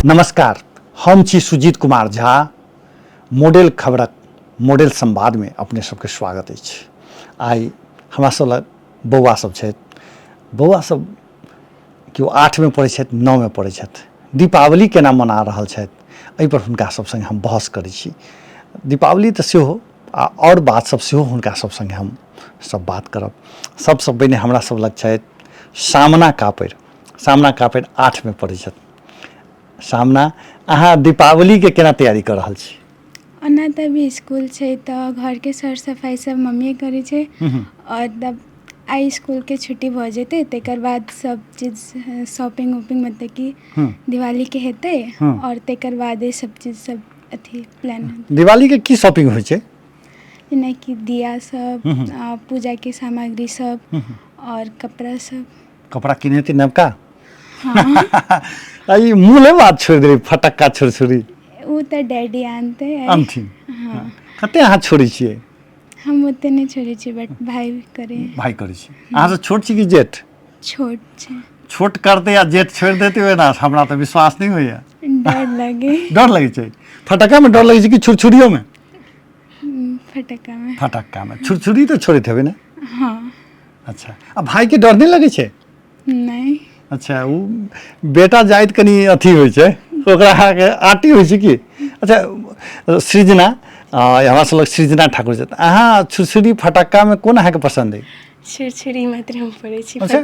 नमस्कार, हम छी सुजीत कुमार झा। मॉडल खबरक मॉडल संवादमे अपने सबके स्वागत अछि। आइ हमरा सब लग बौआ सब छथि। बौआ सब केओ 8मे पढ़ै छथि, 9मे पढ़ै छथि। दीपावली केना मना रहल छथि एहिपर हुनका सब सङ्गे हम बहस करै छी। दीपावली तऽ सेहो आ आओर बात सब सेहो हुनका सब सङ्गे हम सब बात करब। सबसँ पहिने हमरा सब लग छथि सामना कापड़ि। सामना कापड़ि 8मे पढ़ै छथि। सामना, अहाँ दीपावलीके केना तैयारी कऽ रहल छी? ओना तऽ अभी स्कूल छै तऽ घरके सर सफाइ सब मम्मीए करै छै आओर तब आइ इसकुलके छुट्टी भऽ जेतै तकर बाद सब चीज शॉपिंग उपिंग मतलब कि दिवालीके हेतै आओर तकर बादे सब चीज सब अथी प्लान। दिवालीके की शॉपिंग होइ छै? जेनाकि दिया सब, पूजाके सामग्री सब आओर कपड़ा सब। कपड़ा किने नवका? आ ई मूले बात छोड़ि देली, फटक्का छुरछुरी। ओ तऽ डैडी आनतै। आनथिन। हँ। कते अहाँ छोड़ै छियै? हम ओते नहि छोड़ै छियै, बट भाय करे। भाय करै छै। अहाँ से छोट छी कि जेठ? छोट छै। छोट करतै आ जेठ छोड़ि देतै, ओना हमरा तऽ विश्वास नहि होइया। डर लगे। डर लगै छै? फटक्कामे डर लगै छै कि छुरछुरियोमे? फटक्कामे। फटक्कामे। छुरछुरी तऽ छोड़ैत हेबै ने? हँ। अच्छा, आ भाइके डर नहि लगै छै? नहि। अच्छा, ओ बेटा जाइत कनि अथी होइ छै, ओकरा अहाँके आटी होइ छै की? अच्छा सृजना, हमरा सब लग सृजना ठाकुर छथि। अहाँ छुरछुरी फटक्कामे कोन अहाँके पसन्द अइ? छुरछुरी मात्र हम फोड़ै छी। अच्छा।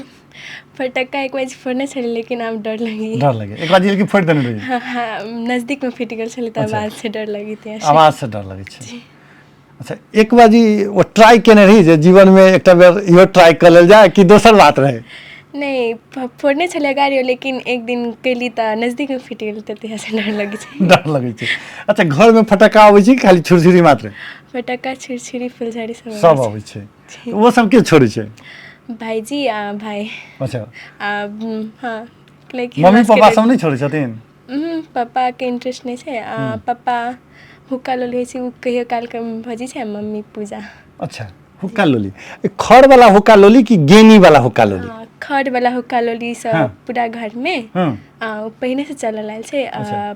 फटक्का एक बार फोड़ने छलियै, लेकिन आब डर लगैए। डर लगे? एक बार लेकिन फोड़ि देने रही? हँ, नजदीकमे फूटि गेल छलै तऽ आवाजसँ डर लगैत। आवाजसँ डर लगै छै। अच्छा, एक बार जी ओ ट्राई केने रही जे जीवनमे एकटा बेर इहो ट्राई कऽ लेल जाय, कि दोसर बात रहै? नहि, फोड़ने छलियै गाड़ियो, लेकिन एक दिन केली तऽ नजदीकमे फूटि गेल, तऽ तहियासँ डर लगै छै। डर लगै छै। अच्छा, घरमे फटक्का अबै छै कि खाली छुरछुरी मात्र? फटक्का, छुरछुरी, फुलझड़ी सब। सब अबै छै? ओ सब के छोड़ै छै? भाईजी आ भाई। अच्छा। आ हँ, लेकिन मम्मी पापा सब नहि छोड़ै छथिन? पप्पाके इंटरेस्ट नहि छै। आ पप्पा हुक्का लोली होइ छै, ओ कहियो कालके भऽ जाइ छै, आ मम्मी पूजा। अच्छा, हुक्का लोली खर वाला हुक्का लोली कि गेनी वाला हुक्का लोली? खर वाला हुक्का लोली सब। पूरा घरमे। आ ओ पहिने से चलल आयल छै। आ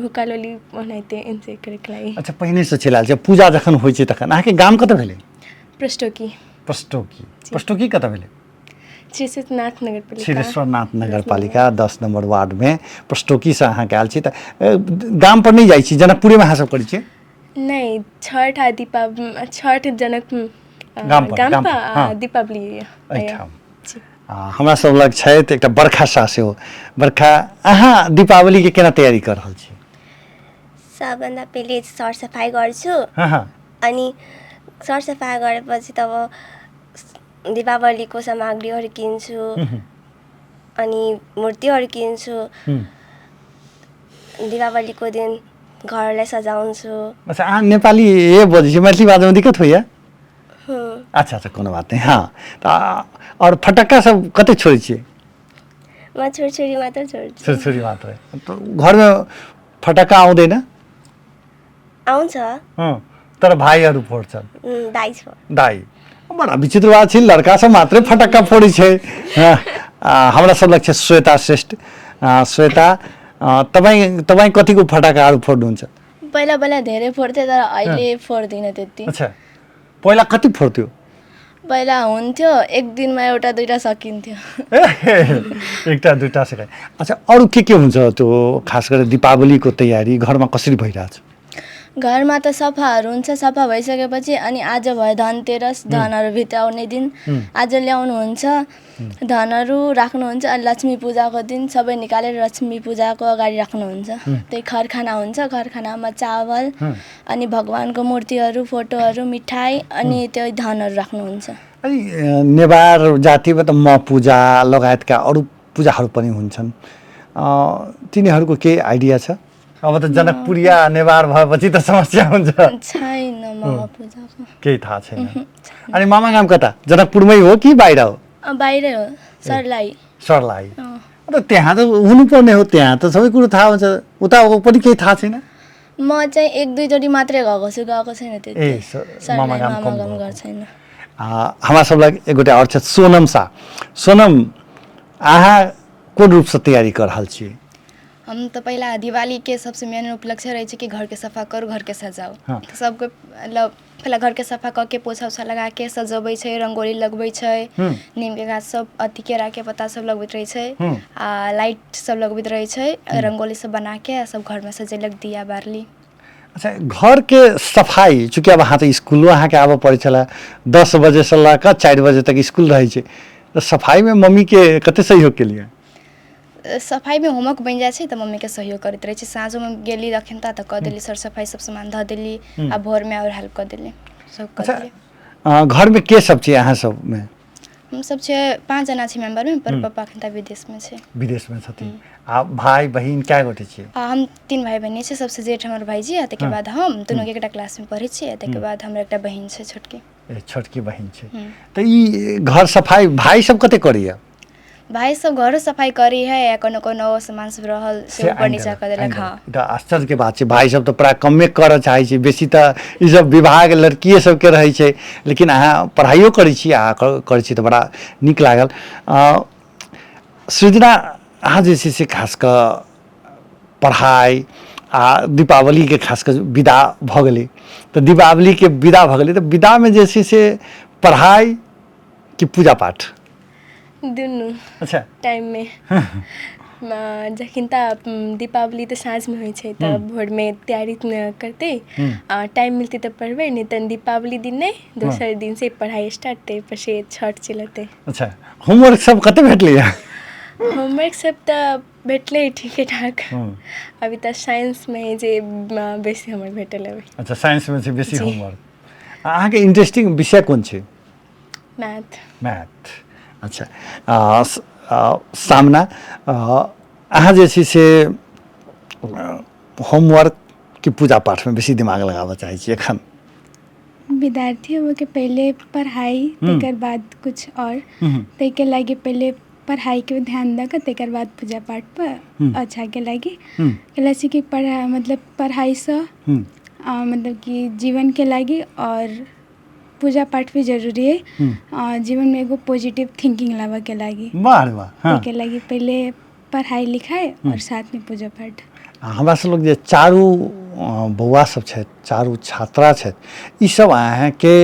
हुक्का लोली ओनाहिते एन्जॉय करैके लागि। अच्छा, पहिने से चलि आयल छै। पूजा जखन होइ छै तखन अहाँके गाम कतऽ भेलै? प्रस्टोकी। पस्टोकी। पस्टोकी कतऽ भेलै? श्रीनाथ नगरपालिका। क्षीरेश्वरनाथ नगरपालिका 10 नम्बर वार्डमे पस्टोकीसँ अहाँके आयल छी। तऽ गाम पर नहि जाइ छी? जनकपुरेमे अहाँ सब करै छियै? नहि, छठ आ दीपावली, छठ जनक गाम पर, गाम गाम पर पर, आ दीपावली एहिठाम। आ हमरा सब लग छथि एकटा बरखा साह सेहो। बरखा, अहाँ दीपावलीके केना तैयारी कऽ रहल छी? सबभन्दा पहिले सरसफाइ गर्छु। हँ हँ अनि सरसफाइ गरेपछि तब दीपावलीको सामग्रीहरू किन्छु अनि मूर्तिहरू किन्छु। दीपावलीको दिन घरलाई सजाउँछु। अच्छा, अहाँ नेपाली ए बजै छी, मैथिली बाजैमे दिक्कत होइया? हुँ। अच्छा अच्छा, कोनो बात नहि। हँ, तऽ आओर फटक्का सब कते छोड़ै छियै? म छुरछुरी मात्र छोड्छु। छुरछुरी मात्रै। तऽ घरमे फटक्का आउँदैन? आउँछ। तर भाइहरू फोड्छन्? दाइ छ। दाइ। बड़ा विचित्र बात छै, लड़का सब मात्रै फटक्का फोड़ै छै। हँ, आ, हमरा सब लग छै श्वेता श्रेष्ठ। श्वेता, तपाईँ तपाईँ कतिको फटक्काहरू फोड्नुहुन्छ? पहिला पहिला धेरै फोड्थेँ, तर अहिले फोड्दिनँ त्यति। अच्छा, पहिला कति फोड्थ्यो? पहिला हुन्थ्यो, एक दिनमा एउटा दुइटा सकिन्थ्यो। ए, एकटा दुइटा सकाइ। अच्छा, अरू के के हुन्छ? त्यो खास गरेर दीपावलीको तयारी घरमा कसरी भइरहेछ? घरमा त सफाहरू हुन्छ। सफा भइसकेपछि अनि आज भयो धनतेरस, धनहरू भित्राउने दिन। आज ल्याउनुहुन्छ, धनहरू राख्नुहुन्छ, अनि लक्ष्मी पूजाको दिन सबै निकालेर लक्ष्मी पूजाको अगाडि राख्नुहुन्छ। त्यही खरखाना हुन्छ। खरखानामा चावल अनि भगवान्को मूर्तिहरू, फोटोहरू, मिठाई अनि त्यो धनहरू राख्नुहुन्छ। अनि नेवार जातिमा त म पूजा लगायतका अरू पूजाहरू पनि हुन्छन्, तिनीहरूको केही आइडिया छ? अब त जनकपुरिया नेवार भएपछि त समस्या हुन्छ। छैन, मह पूजाको केही थाहा छैन। अनि मामा गाम कता, जनकपुरमै हो कि बाहिर हो? बाहिरै हो, सर्लाही। सर्लाही। अँ। अन्त त्यहाँ त हुनुपर्ने हो, त्यहाँ त सबै कुरो थाहा हुन्छ। उता पनि केही थाहा छैन? म चाहिँ एक दुईचोटि मात्रै गएको छु, गएको छैन त्यति। ए, सर्लाही मामा गाम मामा कम गाम गएको। गएको छैन। हमरा सबलाई एक गोटे आओर छथि, सोनम शाह। सोनम, अहाँ कोन रूपसँ तैयारी कऽ रहल छी? हम तऽ पहिला दिवालीके सबसँ मेन उपलक्ष्य रहै छै कि घरके सफा करू, घरके सजाउ। तऽ सबके मतलब पहिला घरके सफा कऽ के पोछा उछा लगाके सजबै छै, रङ्गोली लगबै छै, नीमके गाछ सब, अथी केराके पत्ता सब लगबैत रहै छै आ लाइट सब लगबैत रहै छै, रङ्गोली सब बनाके आ सब घरमे सजेलक, दिया बारली। अच्छा, घरके सफाइ चूँकि आब अहाँ तऽ इसकुलो अहाँके आबऽ पड़ै छलै, 10 बजेसँ लऽ कऽ 4 बजे तक इसकुल रहै छै, तऽ सफाइमे मम्मीके कते सहयोग केलियै? सफाइमे होमवर्क बनि जाइ छै तऽ मम्मीके सहयोग करैत रहै छी। साँझोमे गेली अखन तऽ कऽ देली सर सफाइ, सब सामान धऽ देली आ भोरमे आओर हेल्प कऽ देली, सब कऽ देली। घरमे के सब छै अहाँ सबमे? हमसब छै 5 जना छी मेम्बरमे, पर पप्पा अखन तऽ विदेशमे छै। विदेशमे छथिन। आ भाय बहिन कए गोटे छियै? आ हम 3 भाइ बहिनी छी। सबसँ जेठ हमर भाइजी आ ताहिके बाद हम दुनू एकटा क्लासमे पढ़ै छी आ ताहिके बाद हमर एकटा बहिन छै छोटकी। छोटकी बहिन छै। तऽ ई घर सफाइ भाय सब कते करैया? भाइ सब घरो सफाइ करै है आ कोनो कोनो सामान सब रहल से ऊपर नीचा कऽ देलक। हँ, तऽ आश्चर्यके बात छै, भाइ सब तऽ प्रायः कमे करऽ चाहै छै, बेसी तऽ ई सब विवाहके लड़किए सबके रहै छै, लेकिन अहाँ पढ़ाइयो करै छी आ करै छी तऽ बड़ा नीक लागल। सृजना, अहाँ जे छै से खास कऽ पढ़ाइ आ दीपावलीके खास कऽ विदा भऽ गेलै, तऽ दीपावलीके विदा भऽ गेलै तऽ विदामे जे छै से पढ़ाइ कि पूजा पाठ? दुनू। टाइममे जखन तऽ दीपावली तऽ साँझमे होइ छै तऽ भोरमे तैयारी करतै आ टाइम मिलतै तऽ पढ़बै, नहि तऽ दीपावली दिन नहि, दोसर दिन से पढ़ाइ स्टार्ट, ताहि पर से छठ चलतै। अच्छा, होमवर्क सब कते भेटलै? होमवर्क सब तऽ भेटलै ठीके ठाक। अभी तऽ साइंसमे जे बेसी होमवर्क भेटल अभी। अच्छा, साइंसमे छै बेसी होमवर्क। अहाँके इंटरेस्टिंग विषय कोन छै? मैथ। मैथ, अच्छा। सामना, अहाँ जे छै से होमवर्क कि पूजा पाठमे बेसी दिमाग लगाबऽ चाहै छी एखन? विद्यार्थी होबऽके पहिले पढ़ाइ, तकर बाद कुछ आओर। ताहिके लागि पहिले पढ़ाइके ध्यान दऽ कऽ तकर बाद पूजा पाठ पर अच्छाके लागि कैला कि पढ़ा मतलब पढ़ाइसँ मतलब कि जीवनके लागि आओर पूजा पाठ भी जरूरी है जीवनमे एगो पॉजिटिव थिंकिंग लाबऽके लागि। वाह रे वाह। ताहिके लागि पहिले पढ़ाइ लिखाइ आओर साथमे पूजा पाठ। हमरा सब लोग जे चारू बौआ सब छथि, चारू छात्रा छथि, ई सब अहाँके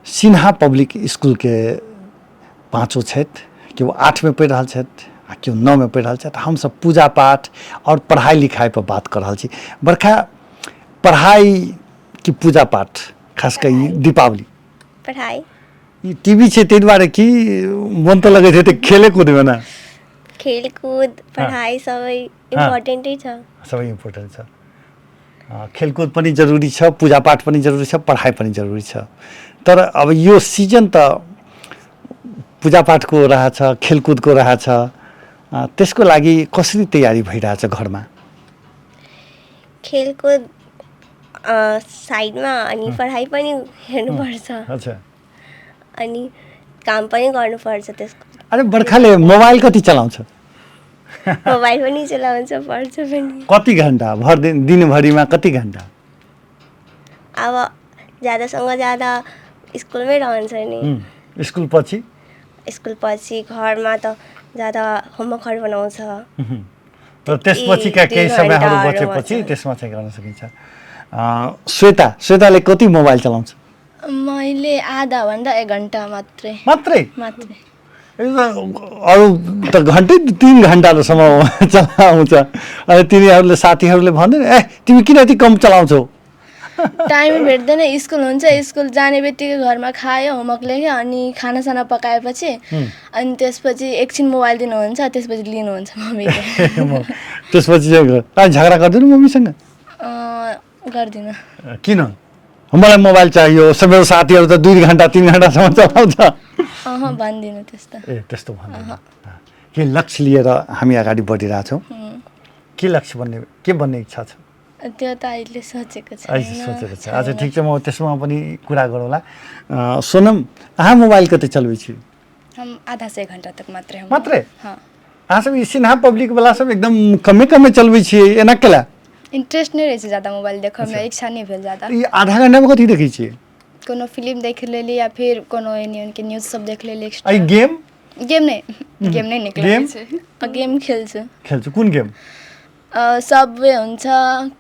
सिन्हा पब्लिक स्कूलके पाँचो छथि। केओ 8मे पढ़ि रहल छथि आ केओ 9मे पढ़ि रहल छथि। हमसब पूजा पाठ आओर पढ़ाइ लिखाइ पर बात कऽ रहल छी। बरखा, पढ़ाइ कि पूजा पाठ, खास कऽ ई दीपावली? पढ़ाइ। ई टीवी छै ताहि दुआरे कि मोन तऽ लगैत हेतै खेले कूदमे ने? खेलकूद, पढ़ाइ सबै इम्पोर्टेन्टै छ। सबै इम्पोर्टेन्ट छ। खेलकुद पनि जरुरी छ, पूजापाठ पनि जरुरी छ, पढाइ पनि जरुरी छ। तर अब यो सिजन त पूजापाठको रहेछ, खेलकुदको रहेछ, त्यसको लागि कसरी तयारी भइरहेछ घरमा? खेलकुद साइडमा अनि पढाइ पनि हेर्नुपर्छ। अनि काम पनि गर्नुपर्छ त्यसको। अरे बर्खाले मोबाइल कति चलाउँछ? मोबाइल पनि चलाउँछ, पढ्छ पनि। कति घन्टा भर दिन, दिनभरिमा कति घन्टा? अब ज्यादासँग ज्यादा स्कुलमै रहन्छ नि। स्कुल पछि? स्कुल पछि घरमा त ज्यादा होमवर्कहरू बनाउँछ। र त्यसपछिका केही समयहरू बचेपछि त्यसमा चाहिँ गर्न सकिन्छ। श्वेता, श्वेताले कति मोबाइल चलाउँछ? मैले आधा भन्दा 1 घन्टा मात्रै। मात्रै? मात्रै। अरू त घन्टै 3 घन्टासम्म चलाउँछ। अनि तिनीहरूले साथीहरूले भन्दैन ए तिमी किन यति कम चलाउँछौ? टाइम भेट्दैन, स्कुल हुन्छ, स्कुल जाने बित्तिकै घरमा खायो, होमवर्क लेख्यो अनि खानासाना पकाएपछि अनि त्यसपछि एकछिन मोबाइल दिनुहुन्छ, त्यसपछि लिनुहुन्छ मम्मीले। त्यसपछि चाहिँ झगडा गर्दैन मम्मीसँग? गर्दिनँ। किन? मलाई मोबाइल चाहियो, मेरो साथीहरू त 2 घन्टा 3 घन्टासम्म चलाउँछ। अहँ, भन्दिनँ त्यस्तो। ए त्यस्तो भन्दैन। के लक्ष्य लिएर हामी अगाडि बढिरहेछौँ? के लक्ष्य बन्ने, के बन्ने इच्छा छ? त्यो त अहिले सोचेको छैन। अहिले सोचेको छ। अच्छा ठिक छ, म त्यसमा पनि कुरा गरौँला। सोनम, अहाँ मोबाइल कति चलबै छी? हम आधा से 1 घन्टा तक मात्रै। मात्रै? हाँ। अहाँ सब ई सिन्हा पब्लिक वाला सब एकदम कमे कमे चलबै छियै, एना केला? इंट्रेस्ट नहीं रहै छै ज्यादा मोबाइल देखऽमे, इच्छा नहीं भेल ज्यादा। ई आधा घन्टामे कथी देखै छियै? कोनो फिल्म देख लेली या फिर कोनो एनी उनके न्यूज सब देख लेली। आ ई गेम? गेम नहि, गेम नहि नीक गेम? लगै छै। गेम खेल्छु। खेल्छु। कुन गेम? सबवे हुन्छ,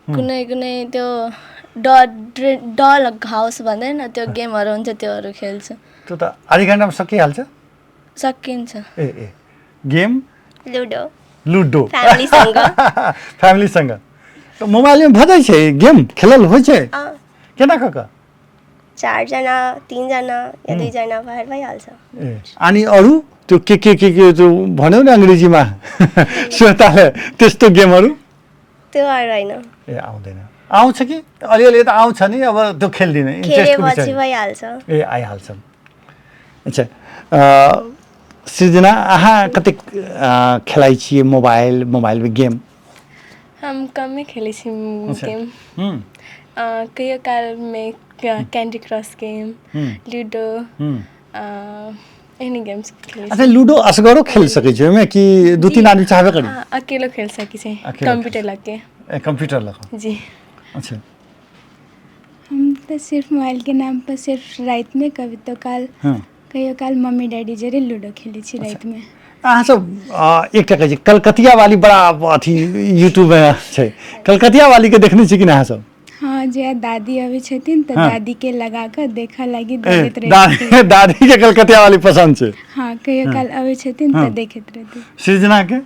कुनै कुनै त्यो डल हाउस भन्दैन, त्यो गेमहरू हुन्छ, त्योहरू खेल्छु। त्यो त आधी घन्टामा सकिहाल्छ? सकिन्छ। ए ए, गेम? लुडो। लुडो। फ्यामिलीसँग। फ्यामिलीसँग। त मोबाइलमे भऽ जाइ छै गेम खेलल होइ छै? अँ, केना कऽ कऽ? चारजना, तिनजना या दुईजना भएर भइहाल्छ। ए, अनि अरू त्यो के के के के त्यो भन्यौ नि अङ्ग्रेजीमा श्वेताले, त्यस्तो गेमहरू? त्योहरू होइन। ए, आउँदैन? आउँछ कि अलिअलि त आउँछ नि, अब त्यो खेल्दिनँ, इन्ट्रेस्टको खेलेपछि विषय। भइहाल्छ। ए, आइहाल्छ। अच्छा, सृजना, अहाँ कतेक खेलाइ छियै मोबाइल, मोबाइलमे गेम? हम कमे खेलै छी गेम। कहियो कालमे क्यान्डी क्रश गेम, लुडो, एहने गेम सब खेलै अच्छा छी। लुडो असगरो खेल सकै छी ओहिमे कि दू तीन आदमी चाहबे करी? अकेलो खेल सकै छी। अकेलो। कंप्यूटर लग के। ए, कंप्यूटर लग? जी। अच्छा। हम तऽ सिर्फ मोबाइलके नाम पर सिर्फ रातिमे कभी तो काल कहियो काल मम्मी डैडी जरे लूडो खेलै छी रातिमे। अहाँ सब एकटा कहै छी कलकतिया वाली बड़ा अथी यूट्यूबमे छै, कलकतिया वालीके देखने छी कि नहि अहाँ सब? हँ, जे दादी अबै छथिन तऽ दादीके लगा कऽ देखऽ लागी ए, देखैत रहै दादी छथिन। दादीके कलकतिया वाली पसन्द छै? हँ, कहियो काल अबै छथिन तऽ देखैत रहती। सृजनाके?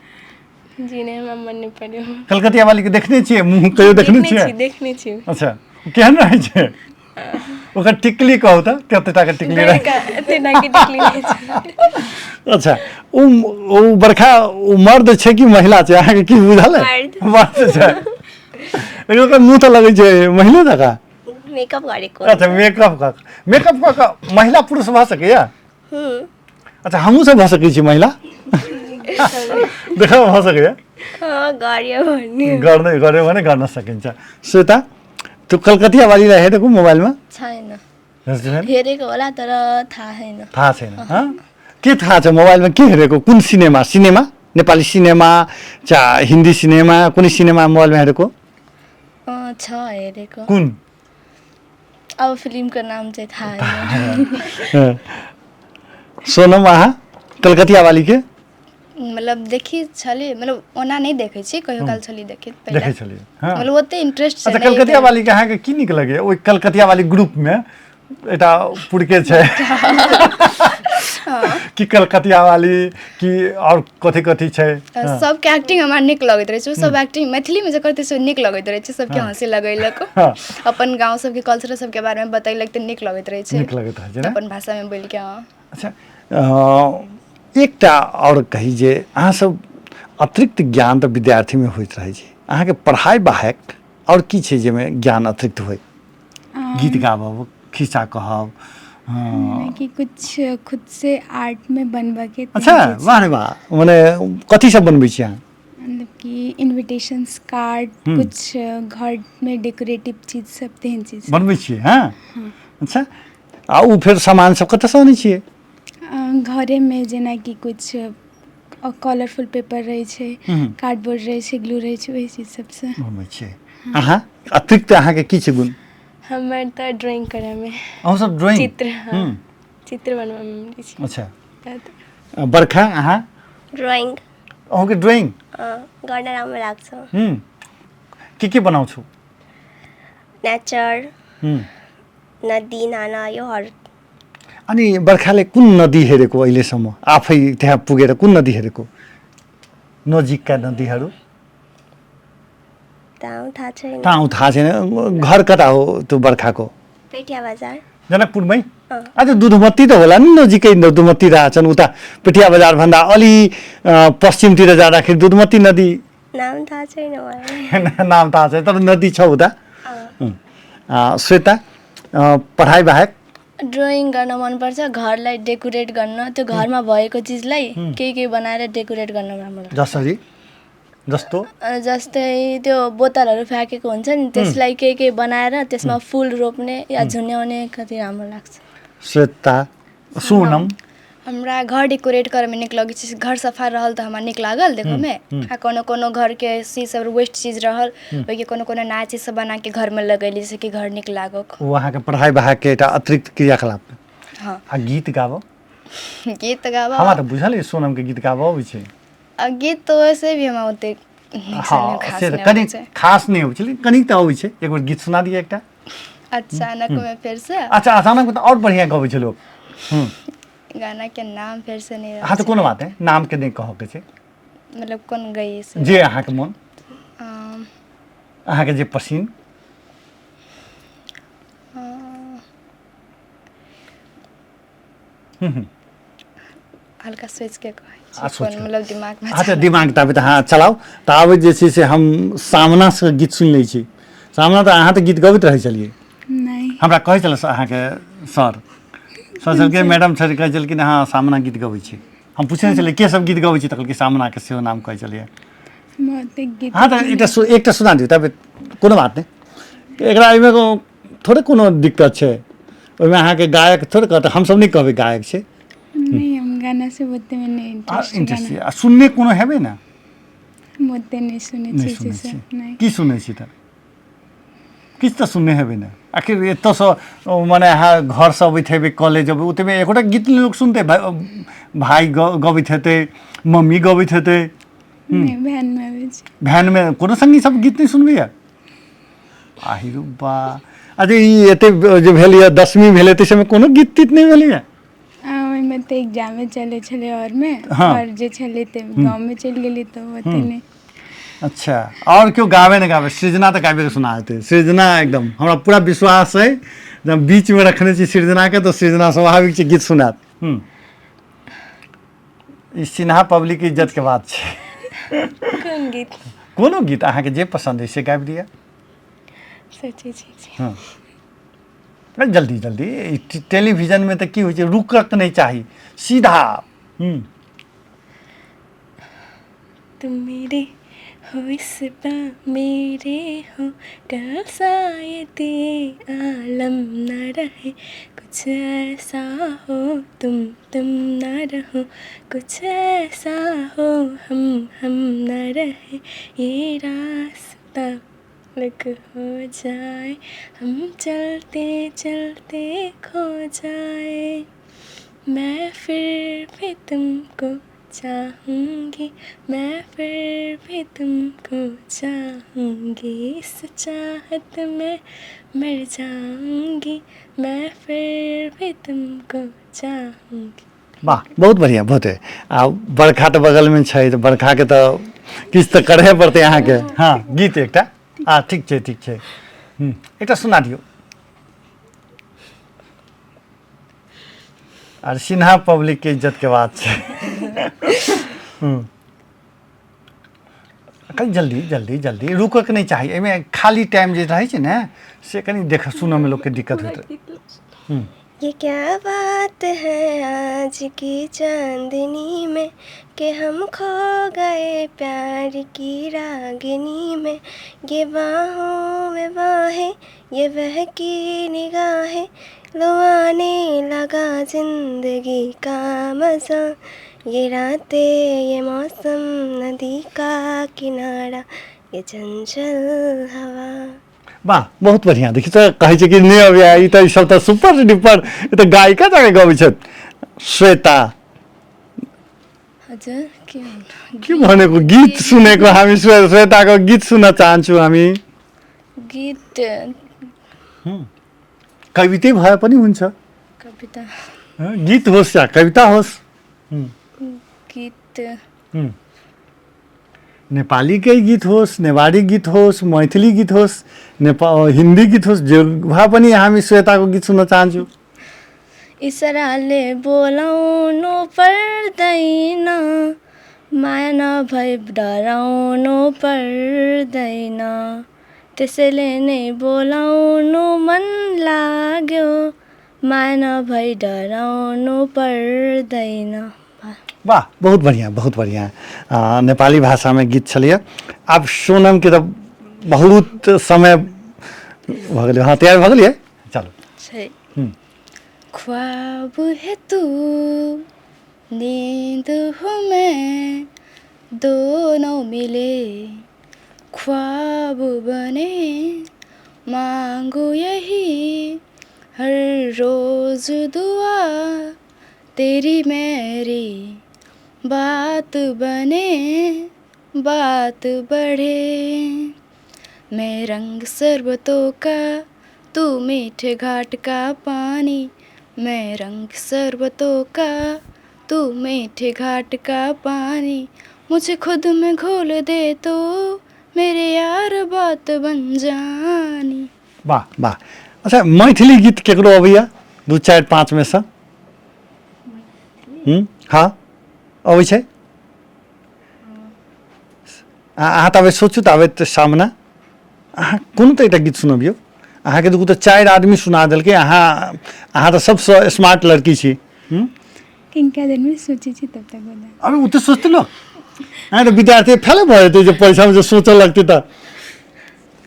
जी नहि, हमरा मन नहि पड़्यो। कलकतिया वालीके देखने छियै मुँह कहियो? देखने देखने छियै? छी, देखने छी। अच्छा, केहन रहै छै ओकर टिकली कहू तऽ, कते टाके टिकली रहै? बड़का, एते टाके टिकली रहै छै। अच्छा, ओ ओ बरखा, ओ मर्द छै कि महिला छै, अहाँके की बुझल है? मर्द। मर्द छै, लेकिन ओकर मुँह तऽ लगै छै महिले जकाँ। मेकअप गरेको। अच्छा, मेकअप कऽ, मेकअप कऽ कऽ महिला पुरुष भऽ सकैया? अच्छा, हमहूँ सब भऽ सकै छी महिला, देखऽ भऽ सकैया? अँ, गर्यो भने। गर्नै गऱ्यो भने गर्न सकिन्छ। श्वेता, त्यो कलकतिया वालीलाई हेरेको मोबाइलमा? छैन। हेरेको छैन? हेरेको होला तर थाहा छैन। थाहा छैन? हँ? के थाहा छ मोबाइलमा के हेरेको? कुन सिनेमा, सिनेमा, नेपाली सिनेमा चा हिन्दी सिनेमा, कुनै सिनेमा मोबाइलमा हेरेको? अँ, छ हेरेको। कुन? अब फिल्मको नाम चाहिँ थाहा छैन। सोनम, अहाँ कलकतिया वालीके? मतलब देखी छली, मतलब ओना नहि देखै छी, कहियो काल छली देखैत पहिले। देखै छलियै? हँ। मतलब ओते इंटरेस्ट अच्छा, नहि। कलकतिया वालीके अहाँके की नीक लगैया? ओहि कलकतिया वाली ग्रुपमे एकटा पुरके छै कि कलकतिया वाली कि आओर कथी कथी छै? तऽ सबके एक्टिंग हमरा नीक लगैत रहै छै। ओ सब एक्टिंग मैथिलीमे जे करतै से नीक लगैत रहै छै, सबके हँसी लगैलक। अपन गाँव सबके कल्चर सबके बारेमे बतैलक तऽ नीक लगैत रहै छै। नीक लगैत रहै छै ने? अपन भाषामे बोलिके, हँ। अच्छा, एकटा आओर कही जे अहाँसब अतिरिक्त ज्ञान तऽ विद्यार्थीमे होइत रहै छै, अहाँके पढ़ाइ बाहेक आओर की छै जाहिमे ज्ञान अतिरिक्त होइ? गीत गाबब, खिस्सा कहब? कि कुछ खुद से आर्ट में बनबऽ के। अच्छा, वाह रे वाह! मने कथी सब बनबै छी अहाँ? मतलब कि इनविटेशंस कार्ड, कुछ घर में डेकोरेटिव चीज सब, तेहन चीज। बनबै छियै? हँ। अच्छा, आ ओ फेर सामान सब कतऽसँ अनै छियै? घरेमे, जेनाकि कुछ कलरफुल पेपर रहै छै, कार्डबोर्ड रहै छै, ग्लू रहै छै, ओहि चीज सबसँ बनबै छियै। अहाँ अतिरिक्त अहाँके की छै गुण? हमर तऽ ड्राइंग करैमे। अहूँ सब ड्राइंग? चित्र, हँ, चित्र बनबैमे रहै छी। अच्छा, बरखा, अहाँ? ड्रइङ। अहूँके ड्राइंग? अँ, गर्न राम्रो लाग्छ। के बनाउँछु? नेचर, नदी नाला योहरू। अनि बर्खाले कुन नदी हेरेको अहिलेसम्म, आफै त्यहाँ पुगेर कुन नदी हेरेको, नजिकका नदीहरू? ताउ थाहा छैन। ताउ थाहा छैन। घर कता हो त्यो बर्खाको? पेटिया बजार। जनकपुरमै? अँ। अझ दुधमती त होला नि नजिकै, दुधमती रहेछन् उता पेटिया बजारभन्दा अलि पश्चिमतिर जाँदाखेरि दुधमती नदी। नाम थाहा छैन मलाई। नाम थाहा छैन तर नदी छ उता। श्वेता, पढाइ बाहेक? ड्रइङ गर्न मनपर्छ, घरलाई डेकोरेट गर्न, त्यो घरमा भएको चिजलाई केही केही बनाएर डेकोरेट गर्न राम्रो लाग्छ। जसरी, जस्तो? जस्तै त्यो बोतलहरू फ्याँकेको हुन्छ नि, त्यसलाई केही केही बनाएर त्यसमा फुल रोप्ने या झुन्ड्याउने, कति राम्रो लाग्छ। श्वेता, सोनम? हमरा घर डेकोरेट करैमे नीक लगै छै। घर सफा रहल तऽ हमरा नीक लागल देखैमे। आ कोनो कोनो घरके चीज सब वेस्ट चीज रहल, ओहिके कोनो कोनो नया चीज सब बनाके घरमे लगैली, जैसे कि घर नीक लागक। ओ अहाँके पढ़ाइ बाहेकके एकटा अतिरिक्त क्रियाकलाप? हँ। आ गीत गाबब? गीत गाबऽ हमरा तऽ बुझल अइ सोनमके गीत गाबऽ अबै छै। आ गीत तऽ वैसे भी हमरा ओतेक नीकसँ हँ नहि खास से तऽ नहि कनि अबै छै। खास नहि अबै छै, लेकिन कनिक तऽ अबै छै। एक बेर गीत सुना दिअ एकटा। अचानक में फिर से। अच्छा, अचानक तऽ आओर बढ़िआँ गबै छै लोक। गाना के नाम फेर से नहीं। हँ तऽ कोनो बात नहि, नामके नहि कहऽके छै। मतलब कोन गई से जे अहाँके मोन, अहाँके जे पसिन। हल्का सोच के कहै आ, छी सोचि कोन कऽ। मतलब दिमाग में। अच्छा, दिमाग ताबे तऽ अहाँ चलाउ, ताबे जे छै से हम सामनासँ गीत सुनि लै छी। सामना तऽ अहाँ तऽ गीत गबैत रहै छलियै? नहि। हमरा कहै छलै अहाँके सर, सर छलखिन, मैडम छल, कहै छलखिन अहाँ सामना गीत गबै छी। हम पुछने छलियै के सब गीत गबै छी, तऽ कहलकै सामनाके सेहो नाम कहै छलियै। हम ओतेक गीत। हँ तऽ एकटा सुना दियौ ताबे, कोनो बात नहि। एकरा एहिमे थोड़े कोनो दिक्कत छै, ओहिमे अहाँके गायक थोड़े कहत, हमसब नहि कहबै गायक छै। नहि, हम गाना सब ओते में नहि इंटरेस्ट। इंटरेस्ट आ सुनने कोनो हेबै ने? हम ओते नहि सुनै नहि छी सुनै से छी? नहि। की सुनै छी तऽ? किछु तऽ सुनने हेबै ने? आखिर एतऽसँ मने अहाँ घरसँ अबैत हेबै, कॉलेज अबै, ओतेमे एकोटा गीत नहि लोक सुनतै? भाय गबैत हेतै, मम्मी गबैत हेतै। नहि, वैन में आबै छी। भैनमे कोनो सङ्गी सब गीत नहि सुनबैया? आहिरो बा। अच्छा, ई एते जे भेल यऽ, 10वीं भेलै, ताहि सबमे कोनो गीत तीत नहि भेलैया? ओहिमे तऽ एग्जामे चलै छलै आओर मे आओर जे छलै तऽ गाँवमे चलि गेली, तऽ ओते नहि। अच्छा, आओर केओ गाबे नहि गाबे? सृजना तऽ गाबि कऽ सुना देतै। सृजना एकदम हमरा पूरा विश्वास अइ, जब बीचमे रखने छी सृजनाके तऽ सृजना स्वाभाविक छै गीत सुनात। ई सिन्हा पब्लिक इज्जतके बात छै। कोन गीत? कोनो गीत अहाँके जे पसन्द अइ से गाबि दिअ। सोचै छी। हँ, नहीं, जल्दी जल्दी। ई टेलीविजनमे तऽ की होइ छै, रुकक नहि चाही, सीधा। तुम मेरे हो, इस बार मेरे हो, कल शायद ये आलम न रहे, कुछ ऐसा हो तुम तुम न रहो, कुछ ऐसा हो हम हम न रहे, ये रास्ता अलग हो जाए, हम चलते चलते खो जाए, मैं फिर भी तुमको चाहूँगी, मैं फिर भी तुमको चाहूँगी, इस चाहत में मर जाऊँगी, मैं फिर भी तुमको चाहूँगी। वाह, बहुत बढ़िआँ, बहुत। आ बरखा तऽ बगलमे छै, तऽ बरखाके तऽ किछु तऽ करहे पड़तै अहाँके। हँ, गीत एकटा। आ ठीक छै, ठीक छै। एकटा सुना दियौ। आर सिन्हा पब्लिकके इज्जतके बात छै। कनि जल्दी जल्दी जल्दी, रुकऽके नहि चाही एहिमे। खाली टाइम जे रहै छै ने, से कनि देख सुनऽमे लोकके दिक्कत होइत रहै। ये क्या बात है आज की चांदनी में कि हम खो गए प्यार की रागिनी में, ये बाहों में बाहें, ये बहकी निगाहें, लो आने लगा जिंदगी का मज़ा, ये रातें, ये मौसम, नदी का किनारा, ये चंचल हवा। वाह, बहुत बढ़िआँ। देखियौ तऽ, कहै छै कि नहि अबैया, ई तऽ ई सब तऽ सुपर डुपर, ई तऽ गायिका जकाँ गबै छथि श्वेता। हजुर, के भन्नु? के भनेको गीत सुनेको हामी, श्वेताको गीत सुन्न चाहन्छौँ हामी। गीत? कवितै भए पनि हुन्छ। कविता? हँ, गीत होस् या कविता होस्। गीत। नेपालीकै गीत होस्, नेवारी गीत होस्, मैथिली गीत होस्, नेपाल हिन्दी गीत होस्, जे भए पनि हामी श्वेताको गीत सुन्न चाहन्छौँ। इसाराले बोलाउनु पर्दैन, माया नभई डराउनु पर्दैन, त्यसैले नै बोलाउनु मन लाग्यो, माया नभई डराउनु पर्दैन। वाह, बहुत बढ़िया, बहुत बढ़िया। नेपाली भाषामे गीत छलैए। आब सोनमके तऽ बहुत समय भऽ गेलै। हँ, तैयार भऽ गेलियै? चलू। छै। ख्वाब है तू, नींद हूँ मैं, दोनों मिले ख्वाब बने, मांगू यही हर रोज दुआ, तेरी मेरी बात बने बात बढ़े। मैं रंग शरबतों का तू मीठे घाट का पानी, मैं रंग शरबतों का तू मीठे घाट का पानी, मुझे खुद में घोल दे तो मेरे यार बात बन जानी। वाह वाह। अच्छा, मैथिली गीत केकरो अबैया 2 4 5 में से? हँ, अबै छै? अहाँ तऽ अबै सोचू तऽ आबै तऽ सामने अहाँ कोनो तऽ एकटा गीत सुनबियौ। अहाँके देखू तऽ 4 आदमी सुना देलकै, अहाँ तऽ सबसँ स्मार्ट लड़की छी। किनका देरमे सोचै छी तब तक बता। अरे ओ तऽ सोचते लोक, अहाँ तऽ विद्यार्थी फेले भऽ जेतै जे पैसामे जे सोचऽ लगतै तऽ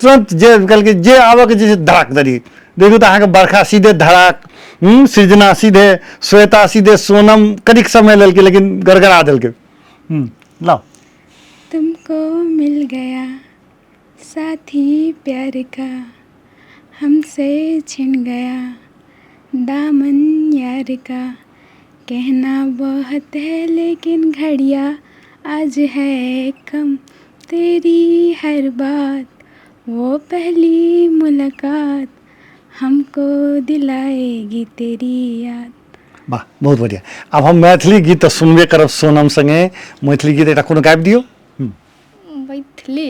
तुरंत जे कहलकै जे आबऽके जे छै धड़ाक दरी। देखू तऽ अहाँके बरखा सीधे धड़ाक, सृजना सीधे, श्वेता सीधे, सोनम कनिक समय लेलकै लेकिन गड़गड़ा देलकै। लाउ। तुमको मिल गया साथी प्यार का, हमसे छिन गया दामन यार का, कहना बहुत है लेकिन घड़िया आज है कम, तेरी हर बात वो पहली मुलाकात हमको दिलाएगी तेरी याद। वाह, बहुत बढ़िया। आब हम मैथिली गीत तऽ सुनबे करब सोनम संगे। मैथिली गीत एकटा कोनो गाबि दियौ। मैथिली?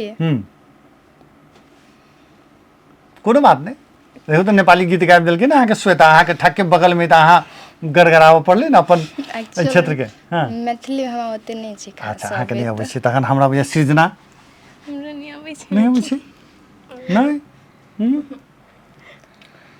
कोनो बात नहि। देखू तऽ नेपाली गीत गाबि देलकै ने अहाँके श्वेता, अहाँके ठक्के बगलमे तऽ अहाँ गड़गड़ाबऽ पड़लै ने अपन एहि क्षेत्रके। हँ, मैथिली हमरा ओते नहि छै खास। अच्छा, अहाँके नहि अबै छै। तखन हमरा बुझाइए सृजना हमरा नहि अबै छै। नहि अबै छै? नहि।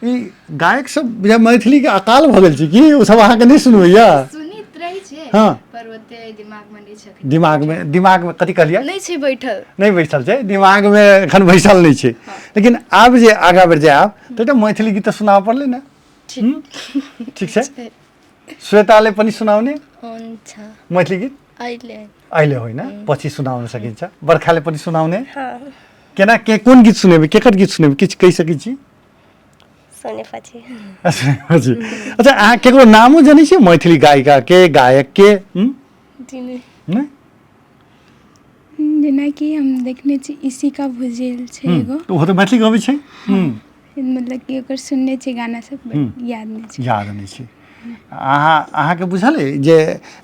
ई गायक सब बुझाइए मैथिलीके अकाल भऽ गेल छै की? ओ सब अहाँके नहि सुनबैया? सुनैत रहै छै हँ, पर ओते दिमागमे नहि छै। दिमागमे कथी कहलियै? नहि छै बैठल। नहि बैसल छै दिमागमे, एखन बैसल नहि छै। लेकिन आब जे आगाँ बढ़ि जायब तऽ एकटा मैथिली गीत तऽ सुनाबऽ पड़लै ने। ठीक छै। श्वेताले पनि सुनाउने? हुन्छ। मैथिली गीत अहिले अहिले होइन, पछि सुनाउन सकिन्छ। बर्खाले पनि सुनाउने? केना के कोन गीत सुनेबै, केकर गीत सुनेबै, किछु कहि सकै छी? सुनेपछि। हजुर। अच्छा, अहाँ केकरो नामो जनै छी मैथिली गायिका के, गायक के? जी नहि। नहि? जेनाकि हम देखने छी इशिका भुजेल छै एगो। ओहो तऽ मैथिली गबै छै। मतलब कि ओकर सुनने छी गाना सब, बट याद नहि छै। याद नहि छै। अहाँके बुझल अइ जे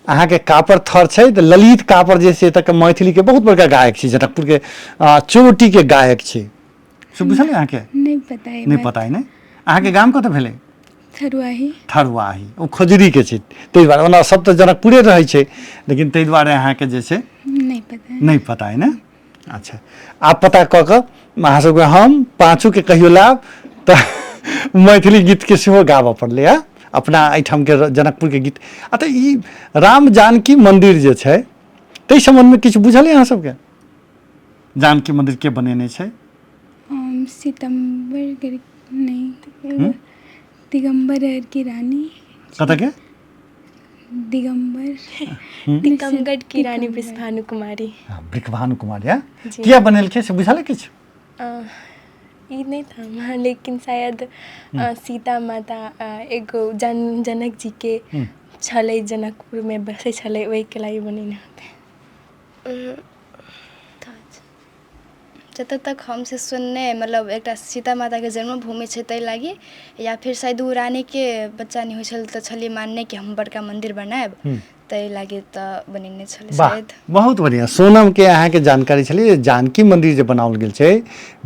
अहाँके कापर थर छै तऽ ललित कापर जे छै एतऽ मैथिलीके बहुत बड़का गायक छै, जनकपुरके चोटीके गायक छै, से बुझल अइ अहाँके? नहि पता अइ। नहि पता अइ? नहि। अहाँके गाम कतऽ भेलै? थरुआही। थरुआही, ओ खजुरीके छै ताहि दुआरे। ओना सब तऽ जनकपुरे रहै छै, लेकिन ताहि दुआरे अहाँके जे छै नहि पता। नहि पता अइ ने? अच्छा, आब पता कऽ कऽ अहाँ सबके हम पाँचोके कहियो लायब तऽ मैथिली गीतके सेहो गाबऽ पड़लै। हँ, अपना एहिठामके जनकपुरके गीत। आ तऽ ई राम जानकी मन्दिर जे छै ताहि सम्बन्धमे किछु बुझल अइ अहाँ सबके? जानकी मन्दिर के बनेने छै? सितम्बर नहि, दिगम्बर की रानी। कतऽके? दिगम्बर। टीकमगढ़ की रानी वृषभानु कुमारी। वृषभानु कुमारी। हँ, किया बनेलकै से बुझल किछु? ई नहि था, लेकिन शायद सीता माता एगो जनक जी के छलै, जनकपुरमे बसै छलै, ओहिके लागि बनेने होतै। जतऽ तक हम से सुनने, मतलब एकटा सीता माताके जन्मभूमि छै ताहि लागि, या फिर शायद ओ रानीके बच्चा नहि होइ छल तऽ छलियै मानने कि हम बड़का मन्दिर बनायब, ताहि लागि तऽ बनेने छलै शायद। बहुत बढ़िआँ। सोनमके अहाँके जानकारी छलै जानकी मन्दिर जे बनाओल गेल छै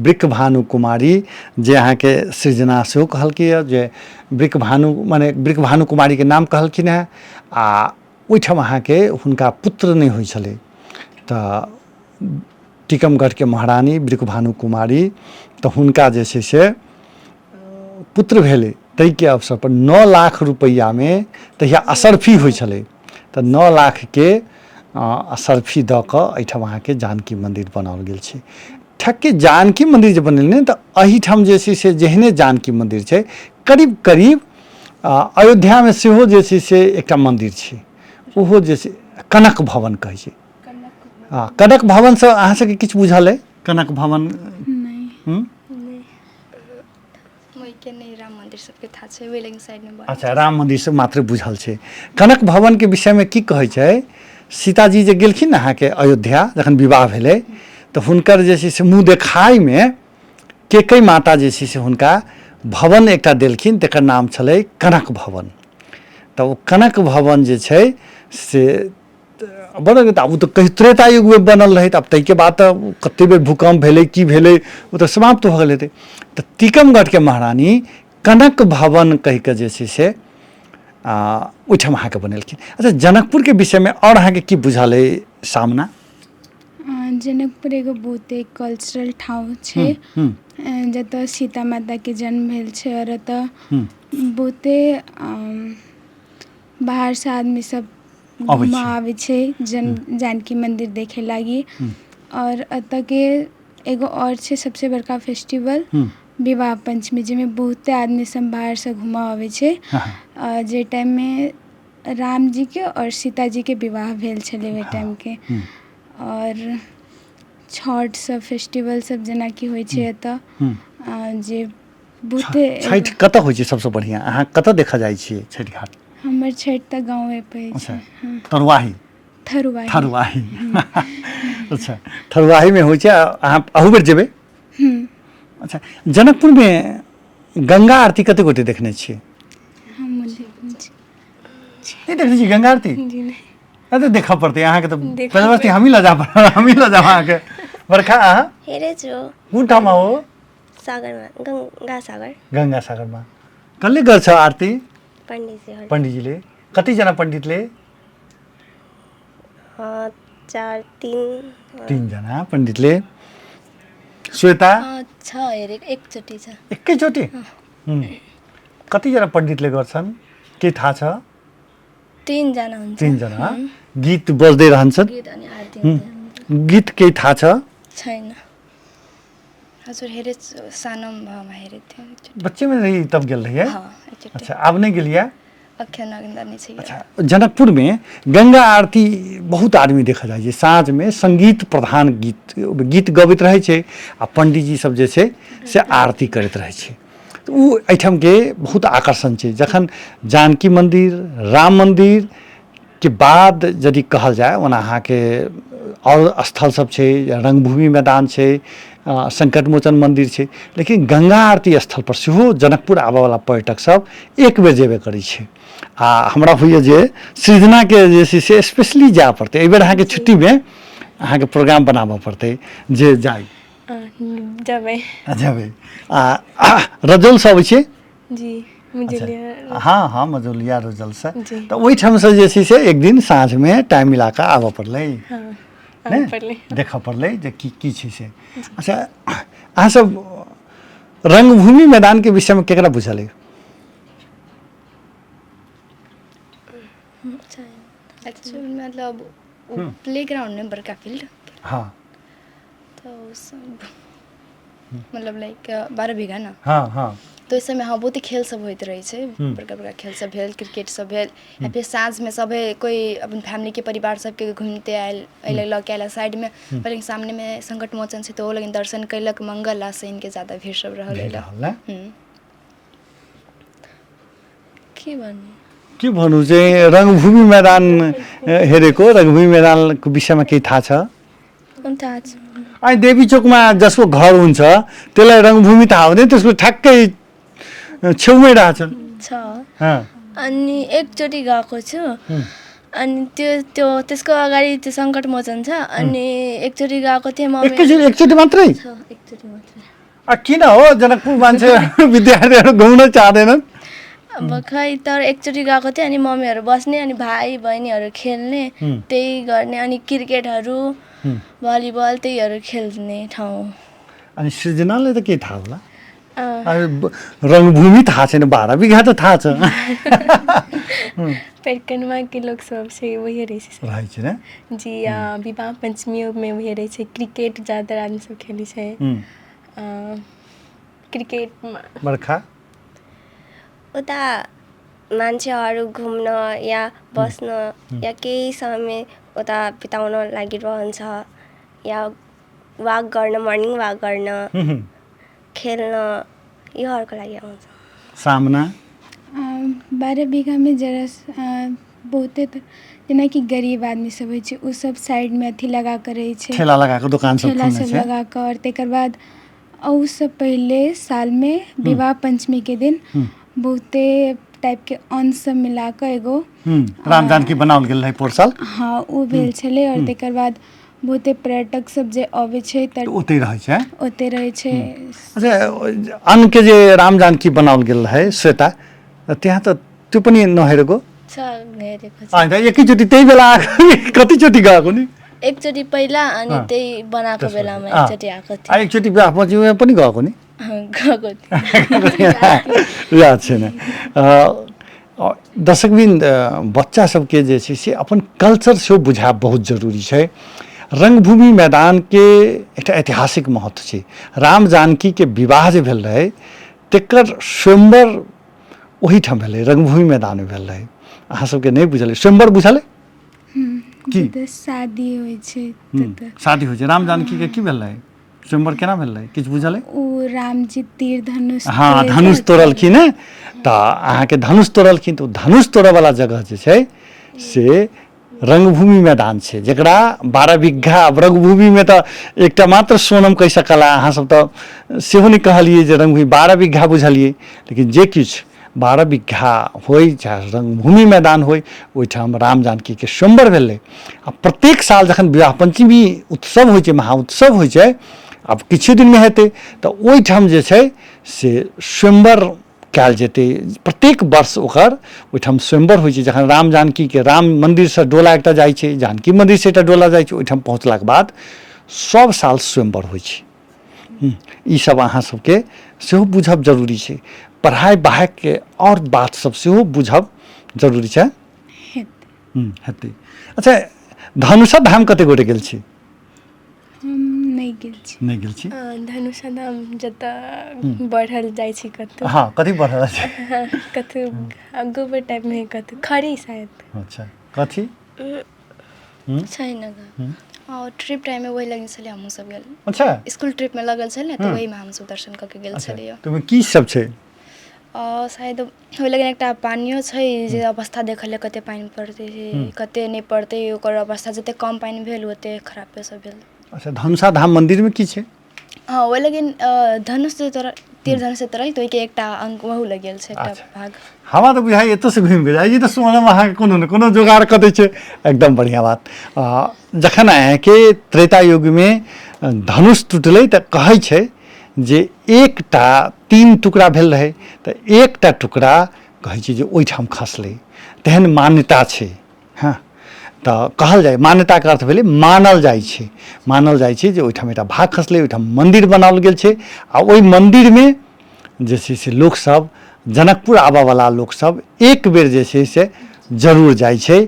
वृकभानु कुमारी, जे अहाँके सृजना सेहो कहलकै जे वृकभानु माने वृकभानु कुमारीके नाम कहलखिन हेँ। आ ओहिठाम अहाँके हुनका पुत्र नहि होइ छलै तऽ टीकमगढ़के महारानी वृकभानु कुमारी, तऽ हुनका जे छै से पुत्र भेलै। ताहिके अवसरपर 9 लाख रुपैआमे, तहिया असरफी होइ छलै, तऽ 9 लाखके असरफी दऽ कऽ एहिठाम अहाँके जानकी मन्दिर बनाओल गेल छै। ठक्के जानकी मन्दिर जे बनेलै ने, तऽ एहिठाम जे छै से जेहने जानकी मन्दिर छै, करीब करीब अयोध्यामे सेहो जे छै से एकटा मन्दिर छै, ओहो जे छै कनक भवन कहै छै। हँ, कनक भवनसँ अहाँ सबके किछु बुझल अइ? कनक भवन? नहि। ओहिके नहि, राम मन्दिर मन्दिर सबके थाहा छै, ओहि लेकिन साइडमे बनल। अच्छा, राम मन्दिर सब मात्र बुझल छै। कनक भवनके विषयमे की कहै छै, सीताजी जे गेलखिन ने अहाँके अयोध्या जखन विवाह भेलै तऽ हुनकर जे छै से मुँह देखाइमे केकई माता जे छै से हुनका भवन एकटा देलखिन, तकर नाम छलै कनक भवन। तऽ ओ कनक भवन जे छै से बनल, तऽ आब ओ तऽ कही त्रेता युगमे बनल रहै, तऽ आब ताहिके बाद तऽ कतेक बेर भूकम्प भेलै की भेलै, ओ तऽ समाप्त भऽ गेल हेतै। तऽ टीकमगढ़के महारानी कनक भवन कहि कऽ जे छै से ओहिठाम अहाँके बनेलखिन। अच्छा, जनकपुरके विषयमे आओर अहाँके की बुझल अइ सामना? जनकपुर एगो बहुते कल्चरल ठाउँ छै जतऽ सीता माताके जन्म भेल छै आओर ओतऽ बहुते बाहरसँ आदमी सब अबै घूमऽ छै। आबै छै जानकी मन्दिर देखै लागि। आओर एतऽके एगो आओर छै सबसँ बड़का फेस्टिवल विवाह पञ्चमी, जाहिमे बहुते आदमी सब बाहरसँ घूमऽ आबै छै, जे टाइममे रामजीके आओर सीताजीके विवाह भेल छलै ओहि टाइमके। आओर छठ सब फेस्टिवल सब जेनाकि होइ छै एतऽ, जे बहुते। छठि कतऽ होइ छै सबसँ बढ़िआँ? अहाँ कतऽ देखऽ जाइ छियै छठि घाट? हमर छठि तऽ गाँवे पर होइ छै। तरुआही? थरुआही। थरुआही, अच्छा, थरुआहीमे होइ छै। अहाँ अहू बेर जेबै? अच्छा, जनकपुरमे गंगा आरती कते गोटे देखने छियै? हमहूँ देखने छी। नहि देखने छी गंगा आरती? जी नहि। अरे देखऽ पड़तै अहाँके तऽ। देखऽ। पहिले बस्ती हमही लऽ जायब, हमही लऽ जायब अहाँके। बरखा, अहाँ हेरेछु। कुन ठाउँमा हो? सागरमा, गङ्गा सागर। गङ्गा सागरमा कसले गर्छ आरती? पण्डितजीहरूले। पण्डितजीले। कतिजना पण्डितले? 4 3। तिनजना पण्डितले। श्वेता? छ, हेरेको एकचोटि छ। एकैचोटि? कतिजना पण्डितले गर्छन्, के थाहा छ? 3जना हुन्छ। 3जना। गीत बज्दै रहन्छन्? गीत अनि आरती हुँदै। गीत केही थाहा छ? छैन। हजुर, हेरेछु, सानोमा हेरेको थिएँ एकचोटि। बच्चेमे रही तब गेल रहियै? हँ, एकचोटि। अच्छा, आब नहि गेलियै? अखन नहि छै। अच्छा, जनकपुरमे गंगा आरती बहुत आदमी देखऽ जाइ छै। साँझमे सङ्गीत प्रधान गीत गीत गबैत रहै छै आ पण्डितजी सब जे छै से आरती करैत रहै छै, तऽ ओ एहिठामके बहुत आकर्षण छै। जखन जानकी मन्दिर, राम मन्दिरके बाद यदि कहल जाय, ओना अहाँके आओर स्थल सब छै, रङ्गभूमि मैदान छै, सङ्कट मोचन मन्दिर छै, लेकिन गंगा आरती स्थलपर सेहो जनकपुर आबऽवला पर्यटक सब एक बेर जेबे करै छै। आ हमरा होइए जे सृजनाके जे छै से स्पेशली जाय पड़तै एहिबेर। अहाँके छुट्टीमे अहाँके प्रोग्राम बनाबऽ पड़तै जे जाइ। जेबै। जेबै। आ रजौलसँ अबै छियै? जी, मझौलिया। हँ हँ, मझौलिया रजौलसँ। जी। तऽ ओहिठामसँ जे छै से एक दिन साँझमे टाइम मिला कऽ आबऽ पड़लै। हँ, नहि आबऽ पड़लै। देखऽ पड़लै जे की की छै से। अच्छा, अहाँसब रङ्गभूमि मैदानके विषयमे केकरा बुझल अइ? एक्चुअल मतलब ओ प्ले ग्राउंड ने बड़का फील्ड। तऽ ओ सब मतलब लाइक 12 बीघा ने। हँ हँ। तऽ ओहि सबमे हँ बहुते खेल सब होइत रहै छै। बड़का बड़का खेल सब भेल, क्रिकेट सब भेल, या फेर साँझमे सभे कोइ अपन फैमिलीके परिवार सबके घुमिते आयल, एहि लऽ के आयल साइडमे, लेकिन सामनेमे संकट मोचन छै तऽ ओ लेकिन दर्शन कयलक। मंगल आ शनिके ज्यादा भीड़ सब रहल। भीड़ रहल ने। के भन्नु? के भन्नु चाहिँ रङ्गभूमि मैदान हेरेको, रङ्गभूमि मैदानको विषयमा केही थाहा छ? थाहा छ। अनि देवी चोकमा जसको घर हुन्छ त्यसलाई रङ्गभूमि थाहा हुँदैन, त्यसको ठ्याक्कै छेउमै रहेछ। छ। अनि एकचोटि गएको छु। अनि त्यो त्यो त्यसको अगाडि त्यो सङ्कट मोचन छ। अनि एकचोटि गएको थिएँ म। एकैचोटि? एकचोटि मात्रै? छ, एकचोटि मात्रै। आ किन हो जनकपुर मान्छे विद्यार्थीहरू घुम्न चाहँदैनन्? अब खै, तर एकचोटि गएको थिएँ। अनि मम्मीहरू बस्ने, अनि भाइ बहिनीहरू खेल्ने, त्यही गर्ने, अनि क्रिकेटहरू, भलिबल त्यहीहरू खेल्ने ठाउँ। अनि सृजनालाई त के थाहा होला? रङ्गभूमि थाहा छैन, 12 बिघा त थाहा छ। परिक्रमाके लोक सब छै, वही रहै छै। रहै छै ने। जी, विवाह पञ्चमीमे वही रहै छै। क्रिकेट ज्यादातर आदमी सब खेलै छै क्रिकेट। बर्खा? उता मान्छेहरू घुम्न या बस्न या केही समय उता बिताउन लागि रहन्छ, या वाक गर्न, मर्निङ वाक गर्न, खेल्न, योहरूको लागि आउँछ। सामना। 12 बीघामे जरा बहुते तऽ जेनाकि गरीब आदमी सब होइ छै, ओ सब साइडमे अथी लगा कऽ रहै छै, ठेला लगा कऽ दोकान सब ठेला खोलने सब छै। लगा कऽ। आओर तकर बाद ओहिसँ पहिले सालमे विवाह पञ्चमीके दिन बहुते टाइपके अन्न सब मिला कऽ एगो राम जानकी बनाओल गेल रहै पोर साल। हँ, ओ भेल छलै। आओर तकर बाद बहुते पर्यटक सब जे अबै छै तऽ ओतहि रहै छै, ओतहि रहै छै। अच्छा, अन्नके जे राम जानकी बनाओल गेल रहै श्वेता, त्यहाँ त त्यो पनि नहेरेको छ, हेरेको छ। होइन, एकैचोटि त्यही बेला आएको नि, कतिचोटि गएको नि? एकचोटि पहिला अनि त्यही बनाएको त्यसपछि, बेलामा एकचोटि आएको आ थियो। एकचोटि विवाह पञ्चमीमा पनि गएको नि? गएको थियो। याद छैन। दर्शकवृन्द, बच्चा सबके जे छै से अपन कल्चर सेहो बुझायब बहुत जरूरी छै। रङ्गभूमि मैदानके एकटा ऐतिहासिक महत्व छै। राम जानकीके विवाह जे भेल रहै तेकर स्वयंवर ओहिठाम भेलै, रङ्गभूमि मैदानमे भेल रहै। अहाँ सबके नहि बुझल अइ? स्वयंवर बुझल अइ की? जतऽ शादी होइ छै ततऽ शादी होइ छै। राम जानकीके की भेल रहै? स्वयंवर केना भेल रहै, किछु बुझल अइ? ओ रामजी तीर धनुष हँ, तोड़ि धनुष कऽ तोड़लखिन हँ, तऽ अहाँके धनुष तोड़लखिन तऽ ओ धनुष तोड़यवला जगह जे छै से रङ्गभूमि मैदान छै, जकरा 12 बीघा। आब रङ्गभूमिमे तऽ एकटा मात्र सोनम कहि सकला, अहाँ सब तऽ सेहो नहि कहलियै जे रङ्गभूमि 12 बीघा बुझलियै, लेकिन जे किछु 12 बीघा होइ चाहे रङ्गभूमि मैदान होइ, ओहिठाम राम जानकीके स्वयंवर भेलै। आ प्रत्येक साल जखन विवाह पञ्चमी उत्सव होइ छै, महाउत्सव होइ छै, आब किछु दिनमे हेतै, तऽ ओहिठाम जे छै से स्वयंवर कयल जेतै। प्रत्येक वर्ष ओकर ओहिठाम स्वयंवर होइ छै। जखन राम जानकीके राम मन्दिरसँ डोला एकटा जाइ छै, जानकी मन्दिरसँ एकटा डोला जाइ छै, ओहिठाम पहुँचलाके बाद सब साल स्वयंवर होइ छै। ईसब अहाँ सबके सेहो बुझब जरूरी छै। पढ़ाइ बाहेकके आओर बात सब सेहो बुझब जरूरी छै। हेतै। हेतै। अच्छा, धनुषा धाम कते गोटे गेल छी? हम नहि गेल छी। नहि गेल छी? धनुषा धाम जतऽ बढ़ल जाइ छी कतहु। हँ, कथी बढ़ल छै? कतहु गोबर टाइपमे कतहु खड़ी शायद। अच्छा, कथी छैन? और ट्रिप टाइममे वही लगने छलियै हमहूँ सब गेल। अच्छा, स्कूल ट्रिपमे लगल छलै ने, तऽ ओहीमे हमसब दर्शन कऽ के गेल छलियै। तऽ ओहिमे की सब छै? शायद ओहि लगन एकटा पानियो छै जे अवस्था देखल कते पानि पड़तै, कते नहि पड़तै, ओकर अवस्था जते कम पानि भेल ओते खराबे सब भेल। अच्छा, धनुषा धाम मन्दिरमे की छै? हँ, ओहि लगन धनुष जे तोड़ तीर धनुष तोड़ल, तऽ ओहिके एकटा अंक ओहू लग गेल छै, एकटा भाग। हमरा तऽ बुझाइ एतऽसँ घुमि कऽ जाइ छी तऽ सोनम अहाँके कोनो ने कोनो जोगाड़ कऽ दै छै। एकदम बढ़िआँ बात। जखन अहाँके त्रेता युगमे धनुष टूटलै तऽ कहै छै जे एकटा 3 टुकड़ा भेल रहै, तऽ एकटा टुकड़ा कहै छै जे ओहिठाम खसलै, तेहन मान्यता छै। हँ, तऽ कहल जाइ, मान्यताके अर्थ भेलै मानल जाइ छै, मानल जाइ छै जे ओहिठाम एकटा भाग खसलै, ओहिठाम मन्दिर बनाओल गेल छै। आ ओहि मन्दिरमे जे छै से लोकसब, जनकपुर आबऽवला लोकसब एक बेर जे छै से जरूर जाइ छै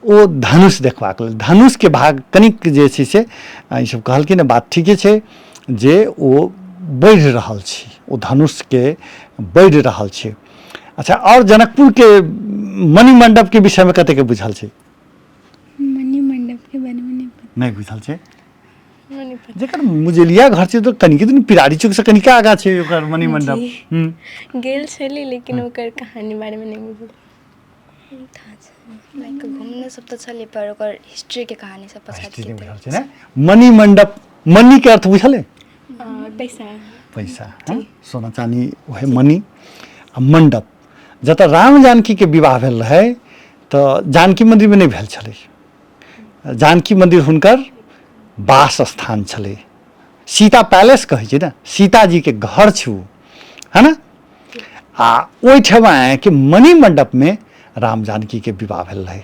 ओ धनुष देखबाक लेल। धनुषके भाग कनिक जे छै से ईसब कहलखिन हँ, बात ठीके छै जे ओ बढ़ि रहल छै, ओ धनुषके बढ़ि रहल छै। अच्छा, आओर जनकपुरके मणिमण्डपके विषयमे कतेकके बुझल छै? मणिमण्डपके बारेमे नहि पता। नहि बुझल छै? नहि पता। जेकर मुजेलिया घर छै तऽ कनिके दिन पिरारी चौकसँ कनिका आगाँ छै ओकर मणिमण्डप। गेल छली, लेकिन ओकर कहानी बारेमे नहि बुझल। थाहा छै, लाइक घुमने सब तऽ छलियै, पर ओकर हिस्ट्रीके कहानी सब पछाड़ि हिस्ट्री नहि बुझल छै ने? मणिमण्डप, मणिके अर्थ बुझल अइ? पैसा। पैसा, हँ, सोना चानी उएह मणि। आ मण्डप जतऽ राम जानकीके विवाह भेल रहै तऽ जानकी मन्दिरमे नहि भेल छलै, जानकी मन्दिर हुनकर वास स्थान छलै। सीता पैलेस कहै छै ने, सीताजीके घर छै ओ, है ने? आ ओहिठाम अहाँके मणिमण्डपमे राम जानकीके विवाह भेल रहै।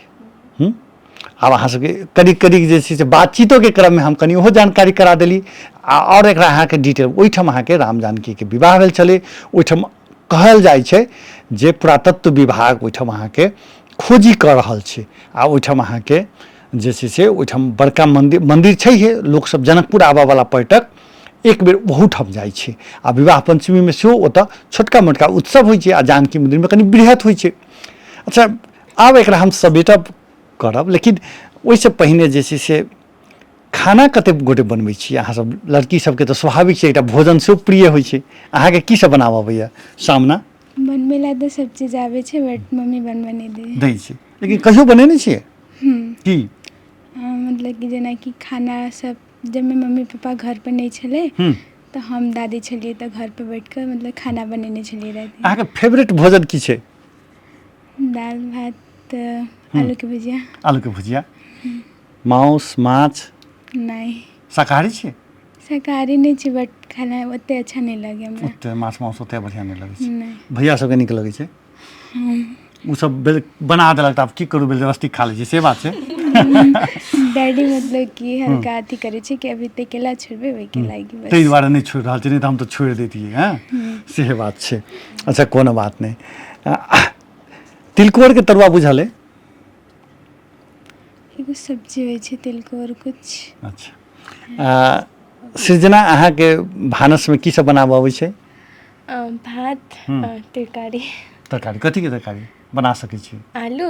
आब अहाँ सबके कनिक कनिक जे छै से बातचीतोके क्रममे हम कनि ओहो जानकारी करा देली। आ आओर एकरा अहाँके डिटेल, ओहिठाम अहाँके राम जानकीके विवाह भेल छलै। ओहिठाम कहल जाइ छै जे पुरातत्व विभाग ओहिठाम अहाँके खोजी कऽ रहल छै। आ ओहिठाम अहाँके जे छै से ओहिठाम बड़का मन्दिर, मन्दिर छैहे, लोकसब जनकपुर आबऽवला पर्यटक एक बेर ओहूठाम जाइ छै। आ विवाह पञ्चमीमे सेहो ओतऽ छोटका मोटका उत्सव होइ छै, आ जानकी मन्दिरमे कनि बृहत होइ छै। अच्छा, आब एकरा हम समेटब करब, लेकिन ओहिसँ पहिने जे छै से खाना कतेक गोटे बनबै छी अहाँसब? लड़की सबके तऽ स्वाभाविक छै एकटा भोजन सेहो प्रिय होइ छै। अहाँके की सब बनाबऽ अबैया सामना? बनबै लए तऽ सब चीज आबै छै बट मम्मी बनबऽ नहि दै दै छै लेकिन कहियो बनेने छियै की? मतलब कि जेनाकि खाना सब जाहिमे मम्मी पापा घरपर नहि छलै तऽ हम दादी छलियै तऽ घरपर बैठ कऽ मतलब खाना बनेने छलियै रातिमे। अहाँके फेवरेट भोजन की छै? दालि भात आलूके भुजिया। आलूके भुजिया। मांस माछ? नहि। शाकाहारी छियै? शाकाहारी नहि छी बट खाना ओते अच्छा नहि लगैए हमरा। ओते माछ मांस ओते बढ़िआँ नहि लगै छै? नहि। भैया सबके नीक लगै छै? ओ सब बना देलक तऽ आब की करू, जबरदस्ती खा लै छी, से बात छै। डैडी मतलब कि हल्का अथी करै छै कि अभी तऽ केला छोड़बै ओहिके लागि बस। ताहि दुआरे नहि छोड़ि रहल छै, नहि तऽ हम तऽ छोड़ि दैतियै। हँ, से बात छै। अच्छा, कोनो बात नहि। तिलकोरके तरुआ बुझल अइ? एगो सब्जी होइ छै तिलकोर कुछ। अच्छा, सृजना, अहाँके भानसमे की सब बनाबऽ अबै छै? भात, तरकारी। तरकारी कथीके तरकारी बना सकै छी? आलू,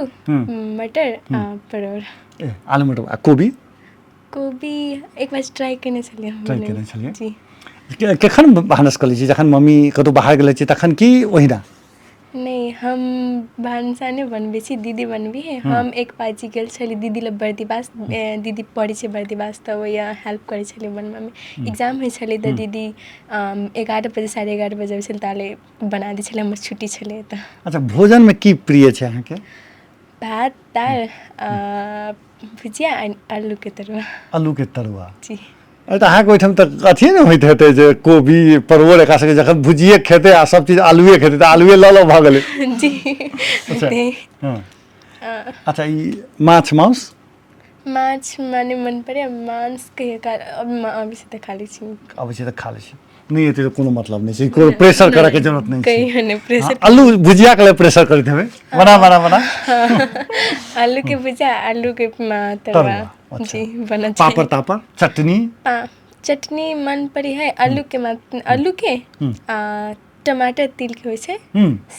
मटर आ परोड़। ए, आलू मटर आ कोबी? कोबी एक बार ट्राई केने छलियै हम। ट्राई बनेने। केने छलियै? जी। केखन भानस कऽ लै छी? जखन मम्मी कतहु बाहर गेल छै तखन कि ओहिना? नहि, हम भानसा नहि बनबै छी, दीदी बनबै है। हम एक पाजी गेल छली दीदी लग बर्दिवास, दीदी पढ़ै छै बर्दिवास, तऽ ओहि हेल्प करै छलियै बनबऽमे। एग्जाम होइ छलै तऽ दीदी 11 बजे 11:30 बजे अबै छलै, ताले बना दै छलै, हमर छुट्टी छलै तऽ। अच्छा, भोजनमे की प्रिय छै अहाँके? भात दालि भुजिया आ आलूके तरुआ। आलूके तरुआ? जी। अरे, तऽ अहाँके ओहिठाम तऽ अथिए ने होइत हेतै जे कोबी परोड़ एकरा सबके जखन भुजिए खेतै आ सब चीज आलुए खेतै तऽ आलुए लऽ लऽ भऽ गेलै। जी। अच्छा। हेतै। हँ। अच्छा, ई माछ मांस? माछ माने मन पड़ै, मांस कहियो काल अबै छै तऽ खा लै छी। अबै छै तऽ खा लै छी, नहि एतै तऽ कोनो मतलब नहि छै, कोनो प्रेशर करऽके जरूरत नहि छै। कहियो नहि प्रेशर। आलू भुजियाके लेल प्रेशर करैत हेबै, बना बना बना। आलूके भुजिया, आलूके तरुआ। तरुआ, अच्छा। जी, बनल छै। पापड़ तापड़ चटनी? चटनी मन पड़ै है आलूके, आलूके आ टमाटर तिलके होइ छै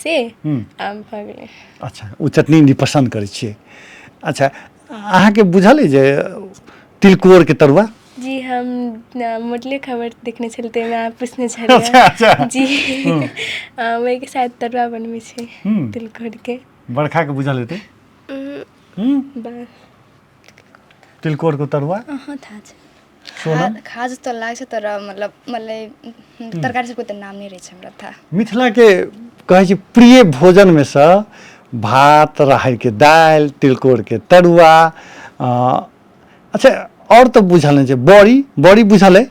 से आ भऽ गेलै। अच्छा, ओ चटनी भी पसन्द करै छियै। अच्छा, अहाँके बुझल अइ जे तिलकोरके तरुआ? जी, हम मोटले खबर देखने छलियै ताहिमे अहाँ पुछने छलियै। अच्छा अच्छा। जी, ओहिके साथ तरुआ बनबै छै तिलकोरके। बरखाके बुझल हेतै? बस। तिलकोरके तरुआ? अहाँ थाहा छै। सोनम? खा जस्तो लाग्छ तर मतलब मलाई तरकारी सबको त नाम नै रहेछ हमरा थाहा। मिथिलाके कहै छी प्रिय भोजनमे सँ भात, राहड़िके दालि, तिलकोरके तरुआ। अच्छा, आओर तऽ बुझल नहि छै। बड़ी, बड़ी बुझल अइ?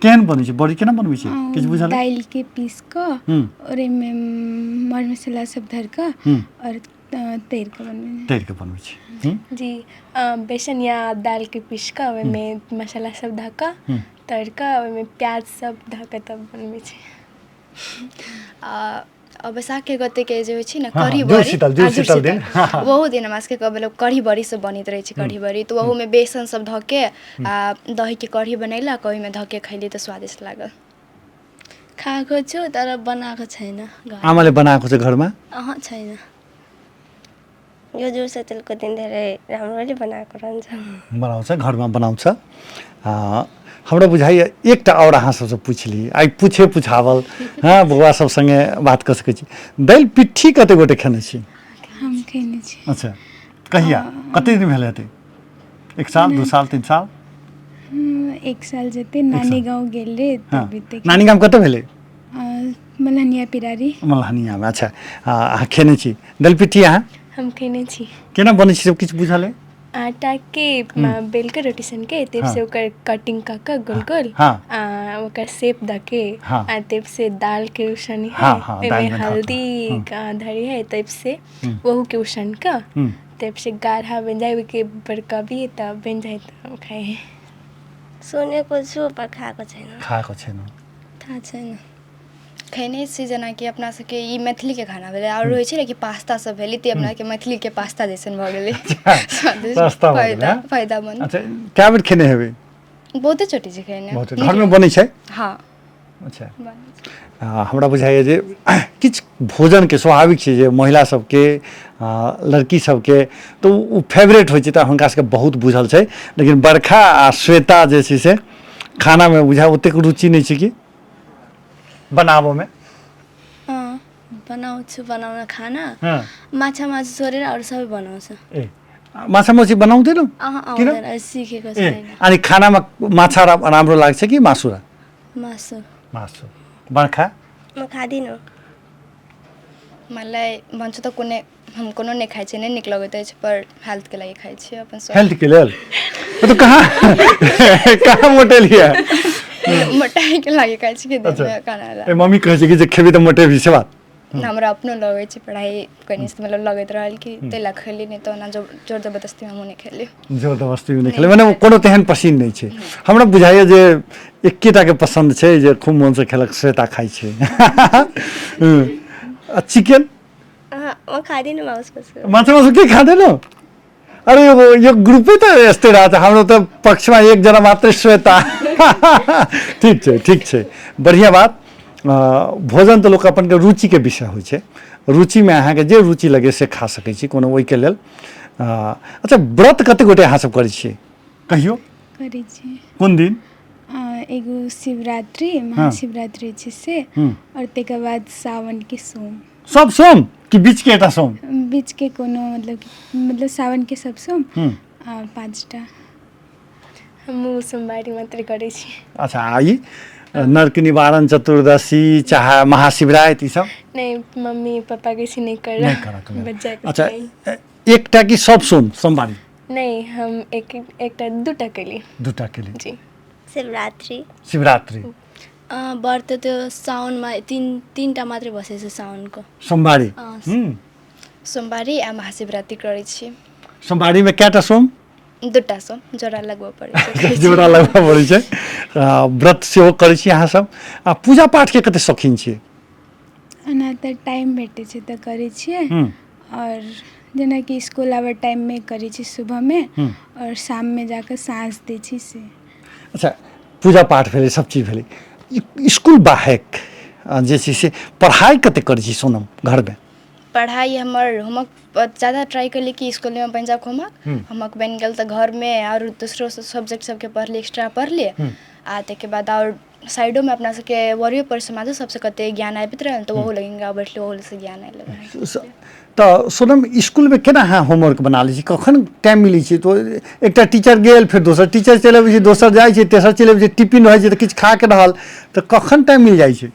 केहन बनै छै बड़ी, केना बनबै छै, किछु बुझल अइ? दालिके पीस कऽ और ओहिमे मर मसाला सब धर कऽ और तैर कऽ बनबै। तैर कऽ बनबै छै। जी, बेसन या दालिके पीस कऽ ओहिमे मसाला सब धऽ कऽ तरि कऽ ओहिमे प्याज सब धऽ कऽ तब बनबै छै। आ बैसाख गतेके जे होइ छै ने हँ, कढ़ी जुड़ बड़ी शीतल, जुड़ आ, जुड़ शीतल दिन। शीतल। ओहो दिन हमरा सबके मतलब कढ़ी बड़ी सब बनैत रहै छै। कढ़ी बड़ी तऽ ओहोमे बेसन सब धऽ के आ दहीके कढ़ी बनेलक, ओहिमे धऽ के खैली तऽ स्वादिष्ट लागल। खाएको छु तर बनाएको छैन घर। आमाले बनाएको छ घरमा? अहँ, छैन। यो जुड़ शीतलको दिन धेरै राम्ररी बनाएको रहन्छ। बनाउँछ, घरमा बनाउँछ। हमरा बुझाइए एकटा आओर अहाँ सबसँ पूछि ली, आइ पूछे पुछावल। हँ, बौआ सब सङ्गे बात कऽ सकै छी। दालि पिट्ठी कते गोटे खेने छी? हम खेने छी। अच्छा, कहिया, कते दिन भेल हेतै? 1 साल, 2 साल, 3 साल? 1 साल जते नानी गाँव गेल रहे तब बीते। नानी गाम कतऽ भेलै? मलहनिया पिरारी। मलहनियामे। अच्छा, अहाँ खेने छी दालि पिट्ठी? अहाँ? हम खेने छी। केना बनै छै, सब किछु बुझल अइ? आटा के बेल के रोटी सन के तेब से ओकर कटिंग कऽ कऽ गोल गोल आ ओकर शेप दऽ के आ तेब से दाल के उसनी है, ओहिमे दालिमे धऽ कऽ, हल्दी धरी है, तब से ओहू के उसन कऽ तब से गाढ़ा बनि जाय, ओहिके बड़कबी तब बनि जाय तब खाइ है। सुनेको छु पर खाएको छैन। खाएको छैन। थाहा छैन। खयने छी, जेनाकि अपना सबके ई मैथिलीके खाना भेलै आओर होइ छै ने कि पास्ता सब भेलै, तऽ अपना के मैथिलीके पास्ता जैसन भऽ गेलै, स्वादिष्ट। पास्ता भऽ गेलै, फायदा हँ? फायदामन्द। अच्छा, कए बेर खेने हेबै? बहुते चोटी छै खेने। बहुत घरमे बनै छै? हँ। अच्छा। बनै छै। हमरा बुझाइए जे किछु भोजनके स्वाभाविक छै जे महिला सबके, लड़की सबके तऽ ओ फेवरेट होइ छै, तऽ हुनका सबके बहुत बुझल छै। लेकिन बरखा आ श्वेता जे छै से खानामे बुझाय ओतेक रुचि नहि छै कि बनाबऽमे? अँ, बनाउँछु, बनाउन खाना हँ। माछा मासु छोडेर अरू सबै बनाउँछु। ए, माछा माछी बनाउँदैनौ? अहँ, किन? आउँदैन, सिकेको ए छैन। अनि खानामा माछा राम्रो लाग्छ कि मासु? मासु। मासु। बर्खा? म खाँदिनँ। मलाई भन्छु त कुनै हम कोनो नहि खाइ छियै, नहि नीक लगैत अछि, पर हेल्थके लागि खाइ छियै अपन स्वास्थ्य। हेल्थ के लेल तो कहाँ कहाँ मोटेलियै? मोटाइके लागि खाइ छियै अच्छा। देहमे खाना ला। ए, मम्मी कहै छै कि जे खेबी तऽ मोटेबी, से बात? हमरा अपनो लगै छै, पढ़ाइ कनि मतलब लगैत रहल कि ताहि लए खेली, नहि तऽ ओना जोर जबरदस्ती हमहूँ नहि खेली। जोर जबरदस्ती नहि खेलै, मने कोनो तेहन पसिन नहि छै। हमरा बुझाइए जे एक्केटाके पसन्द छै जे खूब मोनसँ खेलक, श्वेता खाइ छै। आ चिकन? अँ, म खाँदिनँ माउस मासु। माछा मासु के खाँदैन? अरे यो ग्रुपै त यस्तै रहेछ, हाम्रो त पक्षमा एकजना मात्रै श्वेता। ठीक छै, ठीक छै, बढ़िआँ बात। भोजन तऽ लोक अपन रुचिके विषय होइ छै, रुचिमे अहाँके जे रुचि लगै से खा सकै छी, कोनो ओहिके लेल। अच्छा, व्रत कते गोटे अहाँ सब करै छियै कहियो? करै छी। कोन दिन? एगो शिवरात्रि, महाशिवरात्रि छै से, आओर ताहिके बाद सावनके सोम। सब सोम कि बीचके एकटा सोम? बीचके कोनो मतलब सावनके सब सोम आ 5टा। हमहूँ सोमवारी मात्रै करै छी। अच्छा, आ ई नर्क निवारण चतुर्दशी चाहे महाशिवरात्रि ई सब? नहि, मम्मी पापा कहै छै नहि कर, नहि करऽ। बच्चाके। अच्छा, एकटा कि सब सोम सोमवारी? नहि, हम एक एकटा दूटा केली। दूटा केली। जी। शिवरात्रि। शिवरात्रि। व्रत त्यो साउनमा तिनवटा मात्रै बसेको छ साउनको सोमवारी। अँ। सोमवारी आ महाशिवरात्रि करै छी। सोमवारीमे कएटा सोम? दूटा सोम, जोड़ा लगबऽ पड़ै छै। जोड़ा लगबऽ पड़ै छै। व्रत सेहो करै छी अहाँ सब। आ पूजा पाठके कते शौकीन छियै? ओना तऽ टाइम भेटै छै तऽ करै छियै, आओर जेनाकि इसकुल आबै टाइममे करै छी सुबहमे, आओर शाममे जाकऽ साँझ दै छी से। अच्छा, पूजा पाठ भेलै, सब चीज भेलै, इसकुल बाहेक जे छै से पढ़ाइ कते करै छी सोनम घरमे? पढ़ाइ हमर होमवर्क ज्यादा ट्राई केली कि इसकुलमे बनि जाए होमवर्क, होमवर्क बनि गेल तऽ घरमे आओर दोसरो सब्जेक्ट सबके पढ़ली, एक्स्ट्रा पढ़ली। आ ताहिके बाद आओर साइडोमे अपना सबके वरियो पर समाजो सबसँ कते ज्ञान आबैत रहल तऽ ओहो लग बैठली, ओहोसँ ज्ञान आयल। तऽ सोनम, इसकुलमे केना अहाँ होमवर्क बना लै छी? कखन टाइम मिलै छै? तऽ एकटा टीचर गेल, फेर दोसर टीचर चलि अबै छै, दोसर जाइ छै, तेसर चलि अबै छै, टिफिन रहै छै तऽ किछु खा के रहल, तऽ कखन टाइम मिल जाइ छै?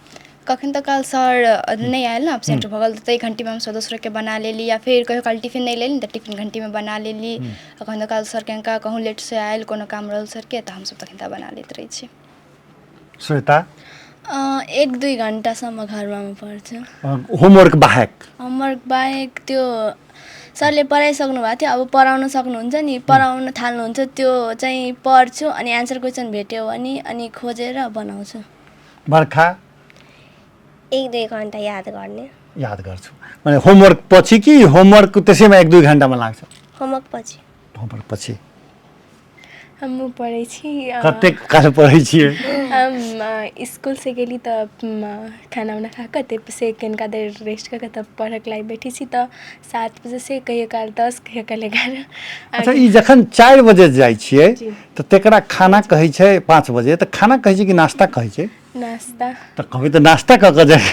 कखन तऽ काल सर नहि आयल ने, एबसेंट भऽ गेल, तऽ ताहि घंटीमे हमसब दोसरोके बना लेली, या फेर कहियो काल टिफिन नहि लेली तऽ टिफिन घंटीमे बना लेली। कखन तऽ काल सरके हुनका कहूँ लेटसँ आयल, कोनो काम रहल सरके, तऽ हमसब तखन तऽ बना लैत रहै छी। श्वेता? 1-2 घन्टासम्म घरमा म पढ्छु। होमवर्क बाहेक? होमवर्क बाहेक त्यो सरले पढाइसक्नु भएको थियो, अब पढाउन सक्नुहुन्छ नि, पढाउन थाल्नुहुन्छ, त्यो चाहिँ पढ्छु, अनि एन्सर क्वेसन भेट्यो भने अनि खोजेर बनाउँछु। बर्खा? 1-2 घन्टा याद गर्ने। याद गर्छु माने होमवर्क पछि कि होमवर्क त्यसैमा 1-2 घन्टामा लाग्छ? होमवर्क पछि। होमवर्क पछि। हमहूँ पढ़ै छी। कतेक काल पढ़ै छियै? हम इसकुलसँ गेली तऽ खाना उना खा कऽ ताहिसँ कनिका देर रेस्ट कऽ कऽ तब पढ़ऽके लागि बैठै छी, तऽ 7 बजेसँ कहियो काल 10, कहियो काल 11। अच्छा, ई जखन 4 बजे जाइ छियै तऽ तेकरा खाना कहै छै 5 बजे, तऽ खाना कहै छै कि नाश्ता कहै छै? नाश्ता। तऽ कहबै तऽ नाश्ता कऽ कऽ जाइ,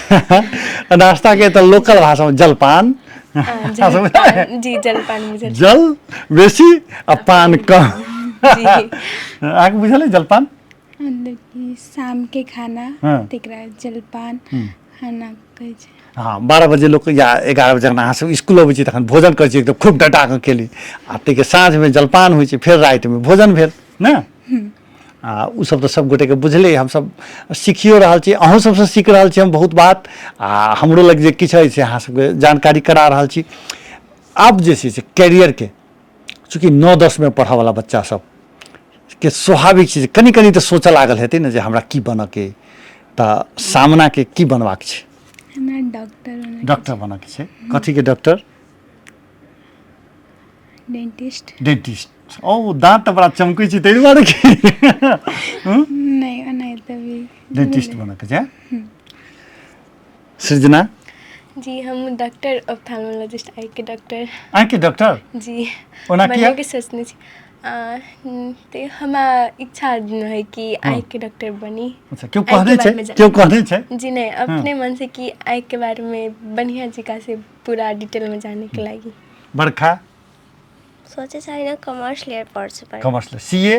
नाश्ताके तऽ लोकल भाषामे जलपान। जलपान जी, जलपान बुझल। जल बेसी आ पान कम। अहाँके बुझल अइ जलपान? मतलब कि शामके खाना, तकरा जलपान खाना कहै छै। हँ, 12 बजे लोक या 11 बजे जखन अहाँ सब इसकुल अबै छी तखन भोजन करै छी एकदम खूब डटा कऽ केली, आ ताहिके साँझमे जलपान होइ छै, फेर रातिमे भोजन भेल ने। आ ओसब तऽ सब गोटेके बुझले, हमसब सीखियो रहल छी, अहूँ सबसँ सीख रहल छी हम बहुत बात, आ हमरो लग जे किछु अछि से अहाँ सबके जानकारी करा रहल छी। आब जे छै से कैरियरके चूँकि 9-10 मे पढ़ऽवला बच्चा सब के स्वाभाविक छै जे कनि कनि तऽ सोचऽ लागल हेतै ने जे हमरा की बनऽके, तऽ सामनाके की बनबाक छै? हमरा डॉक्टर बनऽके। डॉक्टर बनऽके छै। कथीके डॉक्टर? डेंटिस्ट। डेंटिस्ट। ओ दाँत तऽ बड़ा चमकै छै ताहि दुआरे की? नहि, ओनाहिते भी। डेंटिस्ट बनऽके छै। सृजना? जी, हम डॉक्टर ऑप्थेल्मोलॉजिस्ट, आँखिके डॉक्टर। आँखिके डॉक्टर? जी। ओना किया? बनैके सोचने छी। ते हमरा इच्छा है कि आँखिके डॉक्टर बनी। अच्छा, केओ आँखिके कहने छै? बारेमे जान केओ कहने छै? जी नहीं, अपने मन से कि आँखिके बारेमे बढ़िया जगह से पूरा डिटेलमे जानैके लागि। बरखा? सोचे छैन, कमर्स लिएर पढ्छु। कमर्स सीए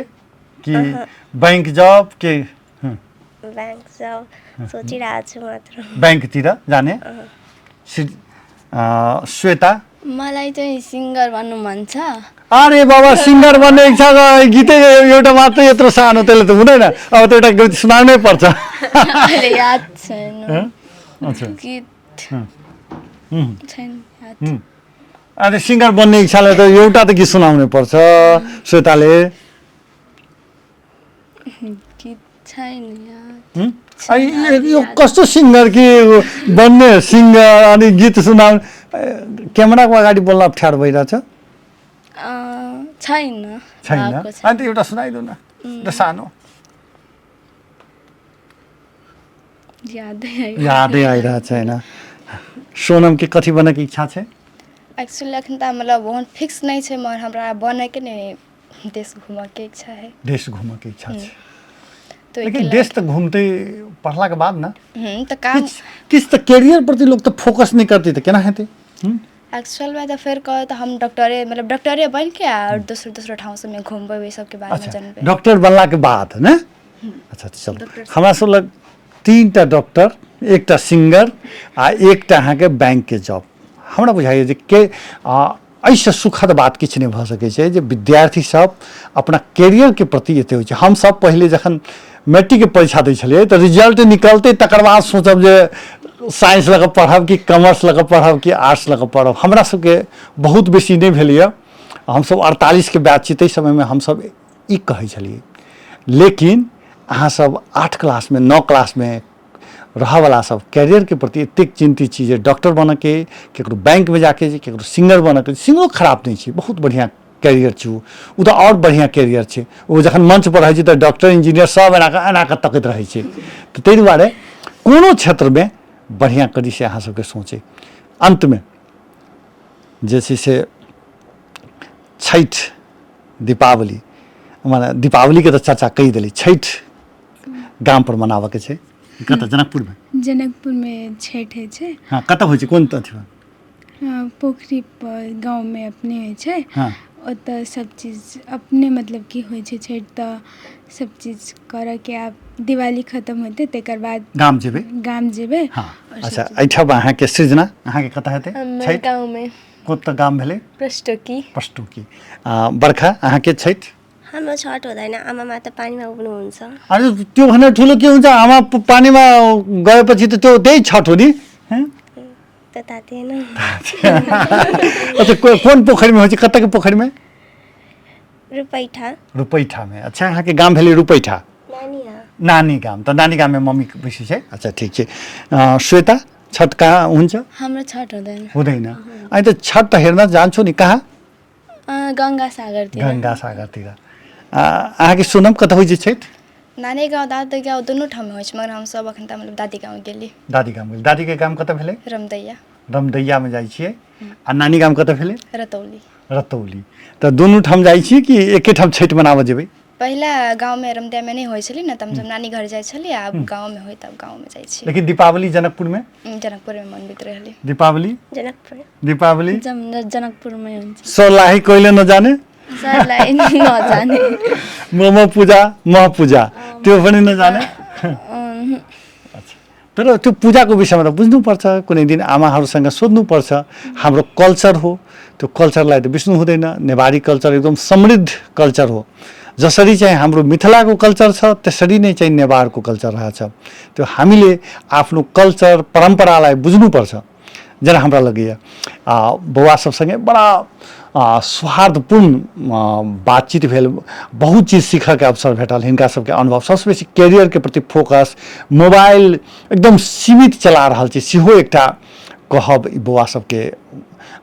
कि बैंक जॉब के? बैंक जॉब सोचिरहेको छु मात्र। बैंकतिर जाने। श्वेता? मलाई चाहिँ सिङ्गर बन्नु मन छ। अरे बाबा, सिङ्गर बन्ने इच्छा छ, गीतै एउटा मात्रै यत्रो सानो, त्यसले त हुँदैन, अब त एउटा गीत सुनाउनै पर्छ। अहिले याद छैन। अच्छा। गीत छैन याद। अनि सिङ्गर बन्ने इच्छाले त एउटा त गीत सुनाउनै पर्छ श्वेताले। गीत छैन याद। अनि यो कस्तो सिङ्गर कि बन्ने सिङ्गर अनि गीत सुनाउने, क्यामेराको अगाडि बोल्न अप्ठ्यारो भइरहेछ? छैन। छैन? भएको छैन। अनि त एउटा सुनाइदिउ न, एउटा सानो। यादै आइरहेको यादै आइरहेको छैन। सोनम के कथी बनके इच्छा छै? एक्चुअली अखन त मतलब ओहन फिक्स नहि छै, मगर हमरा बनैके ने देश घूमऽके इच्छा है। देश घूमके इच्छा छै? तो लेकिन देश तऽ घूमते पढ़लाके बाद न। तऽ काम किछु तऽ कैरियर प्रति लोक तऽ फोकस नहि करतै तऽ केना हेतै? एक्चुअल में तऽ फेर कहे तऽ हम डॉक्टरे, मतलब डॉक्टरे बनि के और दोसर दोसर ठाउँ सबमे घूमबै, ओहि सबके बारेमे अच्छा, जानबै। डॉक्टर बनलाके बाद ने? अच्छा चलू, हमरा सब लग 3टा डॉक्टर, एकटा सिंगर आ एकटा अहाँके बैंकके जॉब। हमरा बुझाइए जे के एहिसँ सुखद बात किछु नहि भऽ सकै छै जे विद्यार्थी सब अपना कैरियरके प्रति एते होइ छै। हमसब पहिले जखन मैट्रिकके परीक्षा दै छलियै तऽ रिजल्ट निकलतै तकर बाद सोचब जे साइंस लऽ कऽ पढ़ब कि कॉमर्स लऽ कऽ पढ़ब कि आर्ट्स लऽ कऽ पढ़ब। हमरा सबके बहुत बेसी नहि भेल यऽ, हमसब 48के बैच छी, ताहि समयमे हमसब ई कहै छलियै। लेकिन अहाँसब 8 क्लासमे 9 क्लासमे रहऽवला सब कैरियरके प्रति एतेक चिन्तित छी जे डॉक्टर बनऽके, ककरो बैंकमे जाके छै, ककरो सिंगर बनऽके। सिंगरो खराब नहि छै, बहुत बढ़िआँ कैरियर छै ओ, ओ तऽ आओर बढ़िआँ कैरियर छै। ओ जखन मंचपर रहै छै तऽ डॉक्टर इंजीनियर सब एना कऽ एना कऽ तकैत रहै छै। तऽ ताहि दुआरे कोनो क्षेत्रमे बढ़िआँ करी से अहाँ सबके सोच अइ। अन्तमे जे छै से छठि, दीपावली, मने दीपावलीके तऽ चर्चा कहि देली, छठि गामपर मनाबऽके छै कतऽ? जनकपुरमे? जनकपुरमे छठि होइ छै। हँ, कतऽ होइ छै, कोन अथीमे? पोखरी पर गाँवमे अपने होइ छै। हँ। ओतऽ सब चीज अपने मतलब कि होइ छै छठि, तऽ सब चीज करऽके। आब दिवाली खतम होतै तकर बाद गाम जेबै? गाम जेबै। हँ। आओर सब अच्छा, चीज। एहिठाम अहाँके सृजना, अहाँके कतऽ हेतै हमर छठि? गाँवमे। कतऽ गाम भेलै? प्रष्टोकी। पष्टोकी। आ बर्खा, अहाँके छठि? हाम्रो छठ हुँदैन, आमा माता पानीमा उग्नुहुन्छ। अरे त्योभन्दा ठुलो के हुन्छ? आमा पानीमा गएपछि त त्यो त्यही छठ हो नि। हँ? त थाहा थिएन। अच्छा, कोन पोखरिमे होइ छै, कतऽके पोखरिमे? रुपैठा। रुपैठामे। अच्छा, अहाँके गाम भेलै रुपैठा? नानी हो। नानी गाम, तऽ नानी गाममे मम्मी बेसी छै। अच्छा ठिक छै। श्वेता, छठ कहाँ हुन्छ? हाम्रो छठ हुँदैन। हुँदैन? अनि त छठ त हेर्न जान्छु नि, कहाँ? गङ्गा सागरतिर। गङ्गा सागरतिर। अहाँके सोनम, कतऽ होइ छै छठि? नानी गाँव, दादी गाँव दुनू ठाममे होइ छै, मगर हमसब अखन तऽ मतलब दादी गाँव गेली। दादी गाम गेली। दादीके गाम कतऽ भेलै? रमदैया। रमदैयामे जाइ छियै। आ नानी गाम कतऽ भेलै? रतौली। रतौली। तऽ दुनू ठाम जाइ छियै कि एके ठाम छठि मनाबऽ जेबै? पहिला गाँवमे रमदैयामे नहि होइ छलै ने, तऽ हमसब नानी घर जाइ छलियै। आब गाँवमे होइ तब गाँवमे जाइ छियै। लेकिन दीपावली जनकपुरमे? जनकपुरमे मनबैत रहली। दीपावली? जनकपुर। दीपावली जनकपुरमै हुन्छ। सर्लाही कहिले नजाने? सरलाई नजाने। मोमो पूजा, मह पूजा त्यो पनि नजाने? अच्छा, तर त्यो पूजाको विषयमा त बुझ्नुपर्छ, कुनै दिन आमाहरूसँग सोध्नुपर्छ। हाम्रो कल्चर हो, त्यो कल्चरलाई त बिर्स्नु हुँदैन। नेवारी कल्चर एकदम समृद्ध कल्चर हो। जसरी चाहिँ हाम्रो मिथिलाको कल्चर छ त्यसरी नै चाहिँ नेवारको कल्चर रहेछ। त्यो हामीले आफ्नो कल्चर परम्परालाई बुझ्नुपर्छ। जेना हमरा लगैए बौआ सबसँगे बड़ा सौहार्दपूर्ण बातचीत भेल, बहुत चीज सीखऽके अवसर भेटल। हिनका सबके अनुभव सबसँ बेसी कैरियरके प्रति फोकस, मोबाइल एकदम सीमित चला रहल छी सेहो एकटा कहब ई बौआ सबके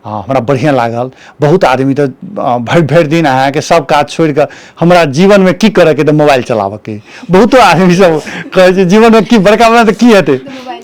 हमरा बढ़िआँ लागल। बहुत आदमी तऽ भरि भरि दिन अहाँके सब काज छोड़िकऽ हमरा जीवनमे की करऽके तऽ मोबाइल चलाबऽके, बहुतो आदमी सब कहै छै जीवनमे की बड़का बड़ा तऽ की हेतै,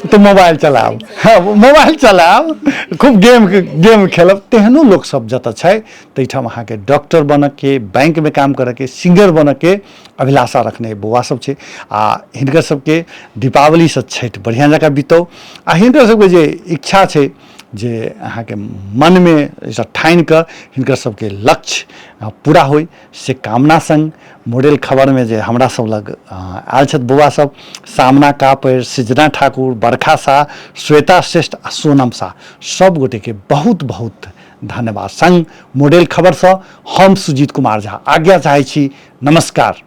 तऽ मोबाइल चलायब। हँ, मोबाइल चलायब, खूब गेम गेम खेलब। तेहनो लोकसभ जतऽ छै ताहिठाम अहाँके डॉक्टर बनऽके, बैंकमे काम करऽके, सिंगर बनऽके अभिलाषा रखने बौआ सब छै। आ हिनकर सबके दीपावलीसँ छठि बढ़िआँ जकाँ बितौ, आ हिनकर सबके जे इच्छा छै जे अहाँके मनमे एहिसँ ठानि कऽ हिनकर सबके लक्ष्य पूरा होइ, से कामना संग मॉडल खबरमे जे हमरा सब लग आयल छथि बौआ सब, सामना कापड़ि, सृजना ठाकुर, बरखा शाह, श्वेता श्रेष्ठ आ सोनम शाह, सब गोटेके बहुत बहुत धन्यवाद संग मॉडल खबरसँ हम सुजीत कुमार झा आज्ञा चाहै छी। नमस्कार।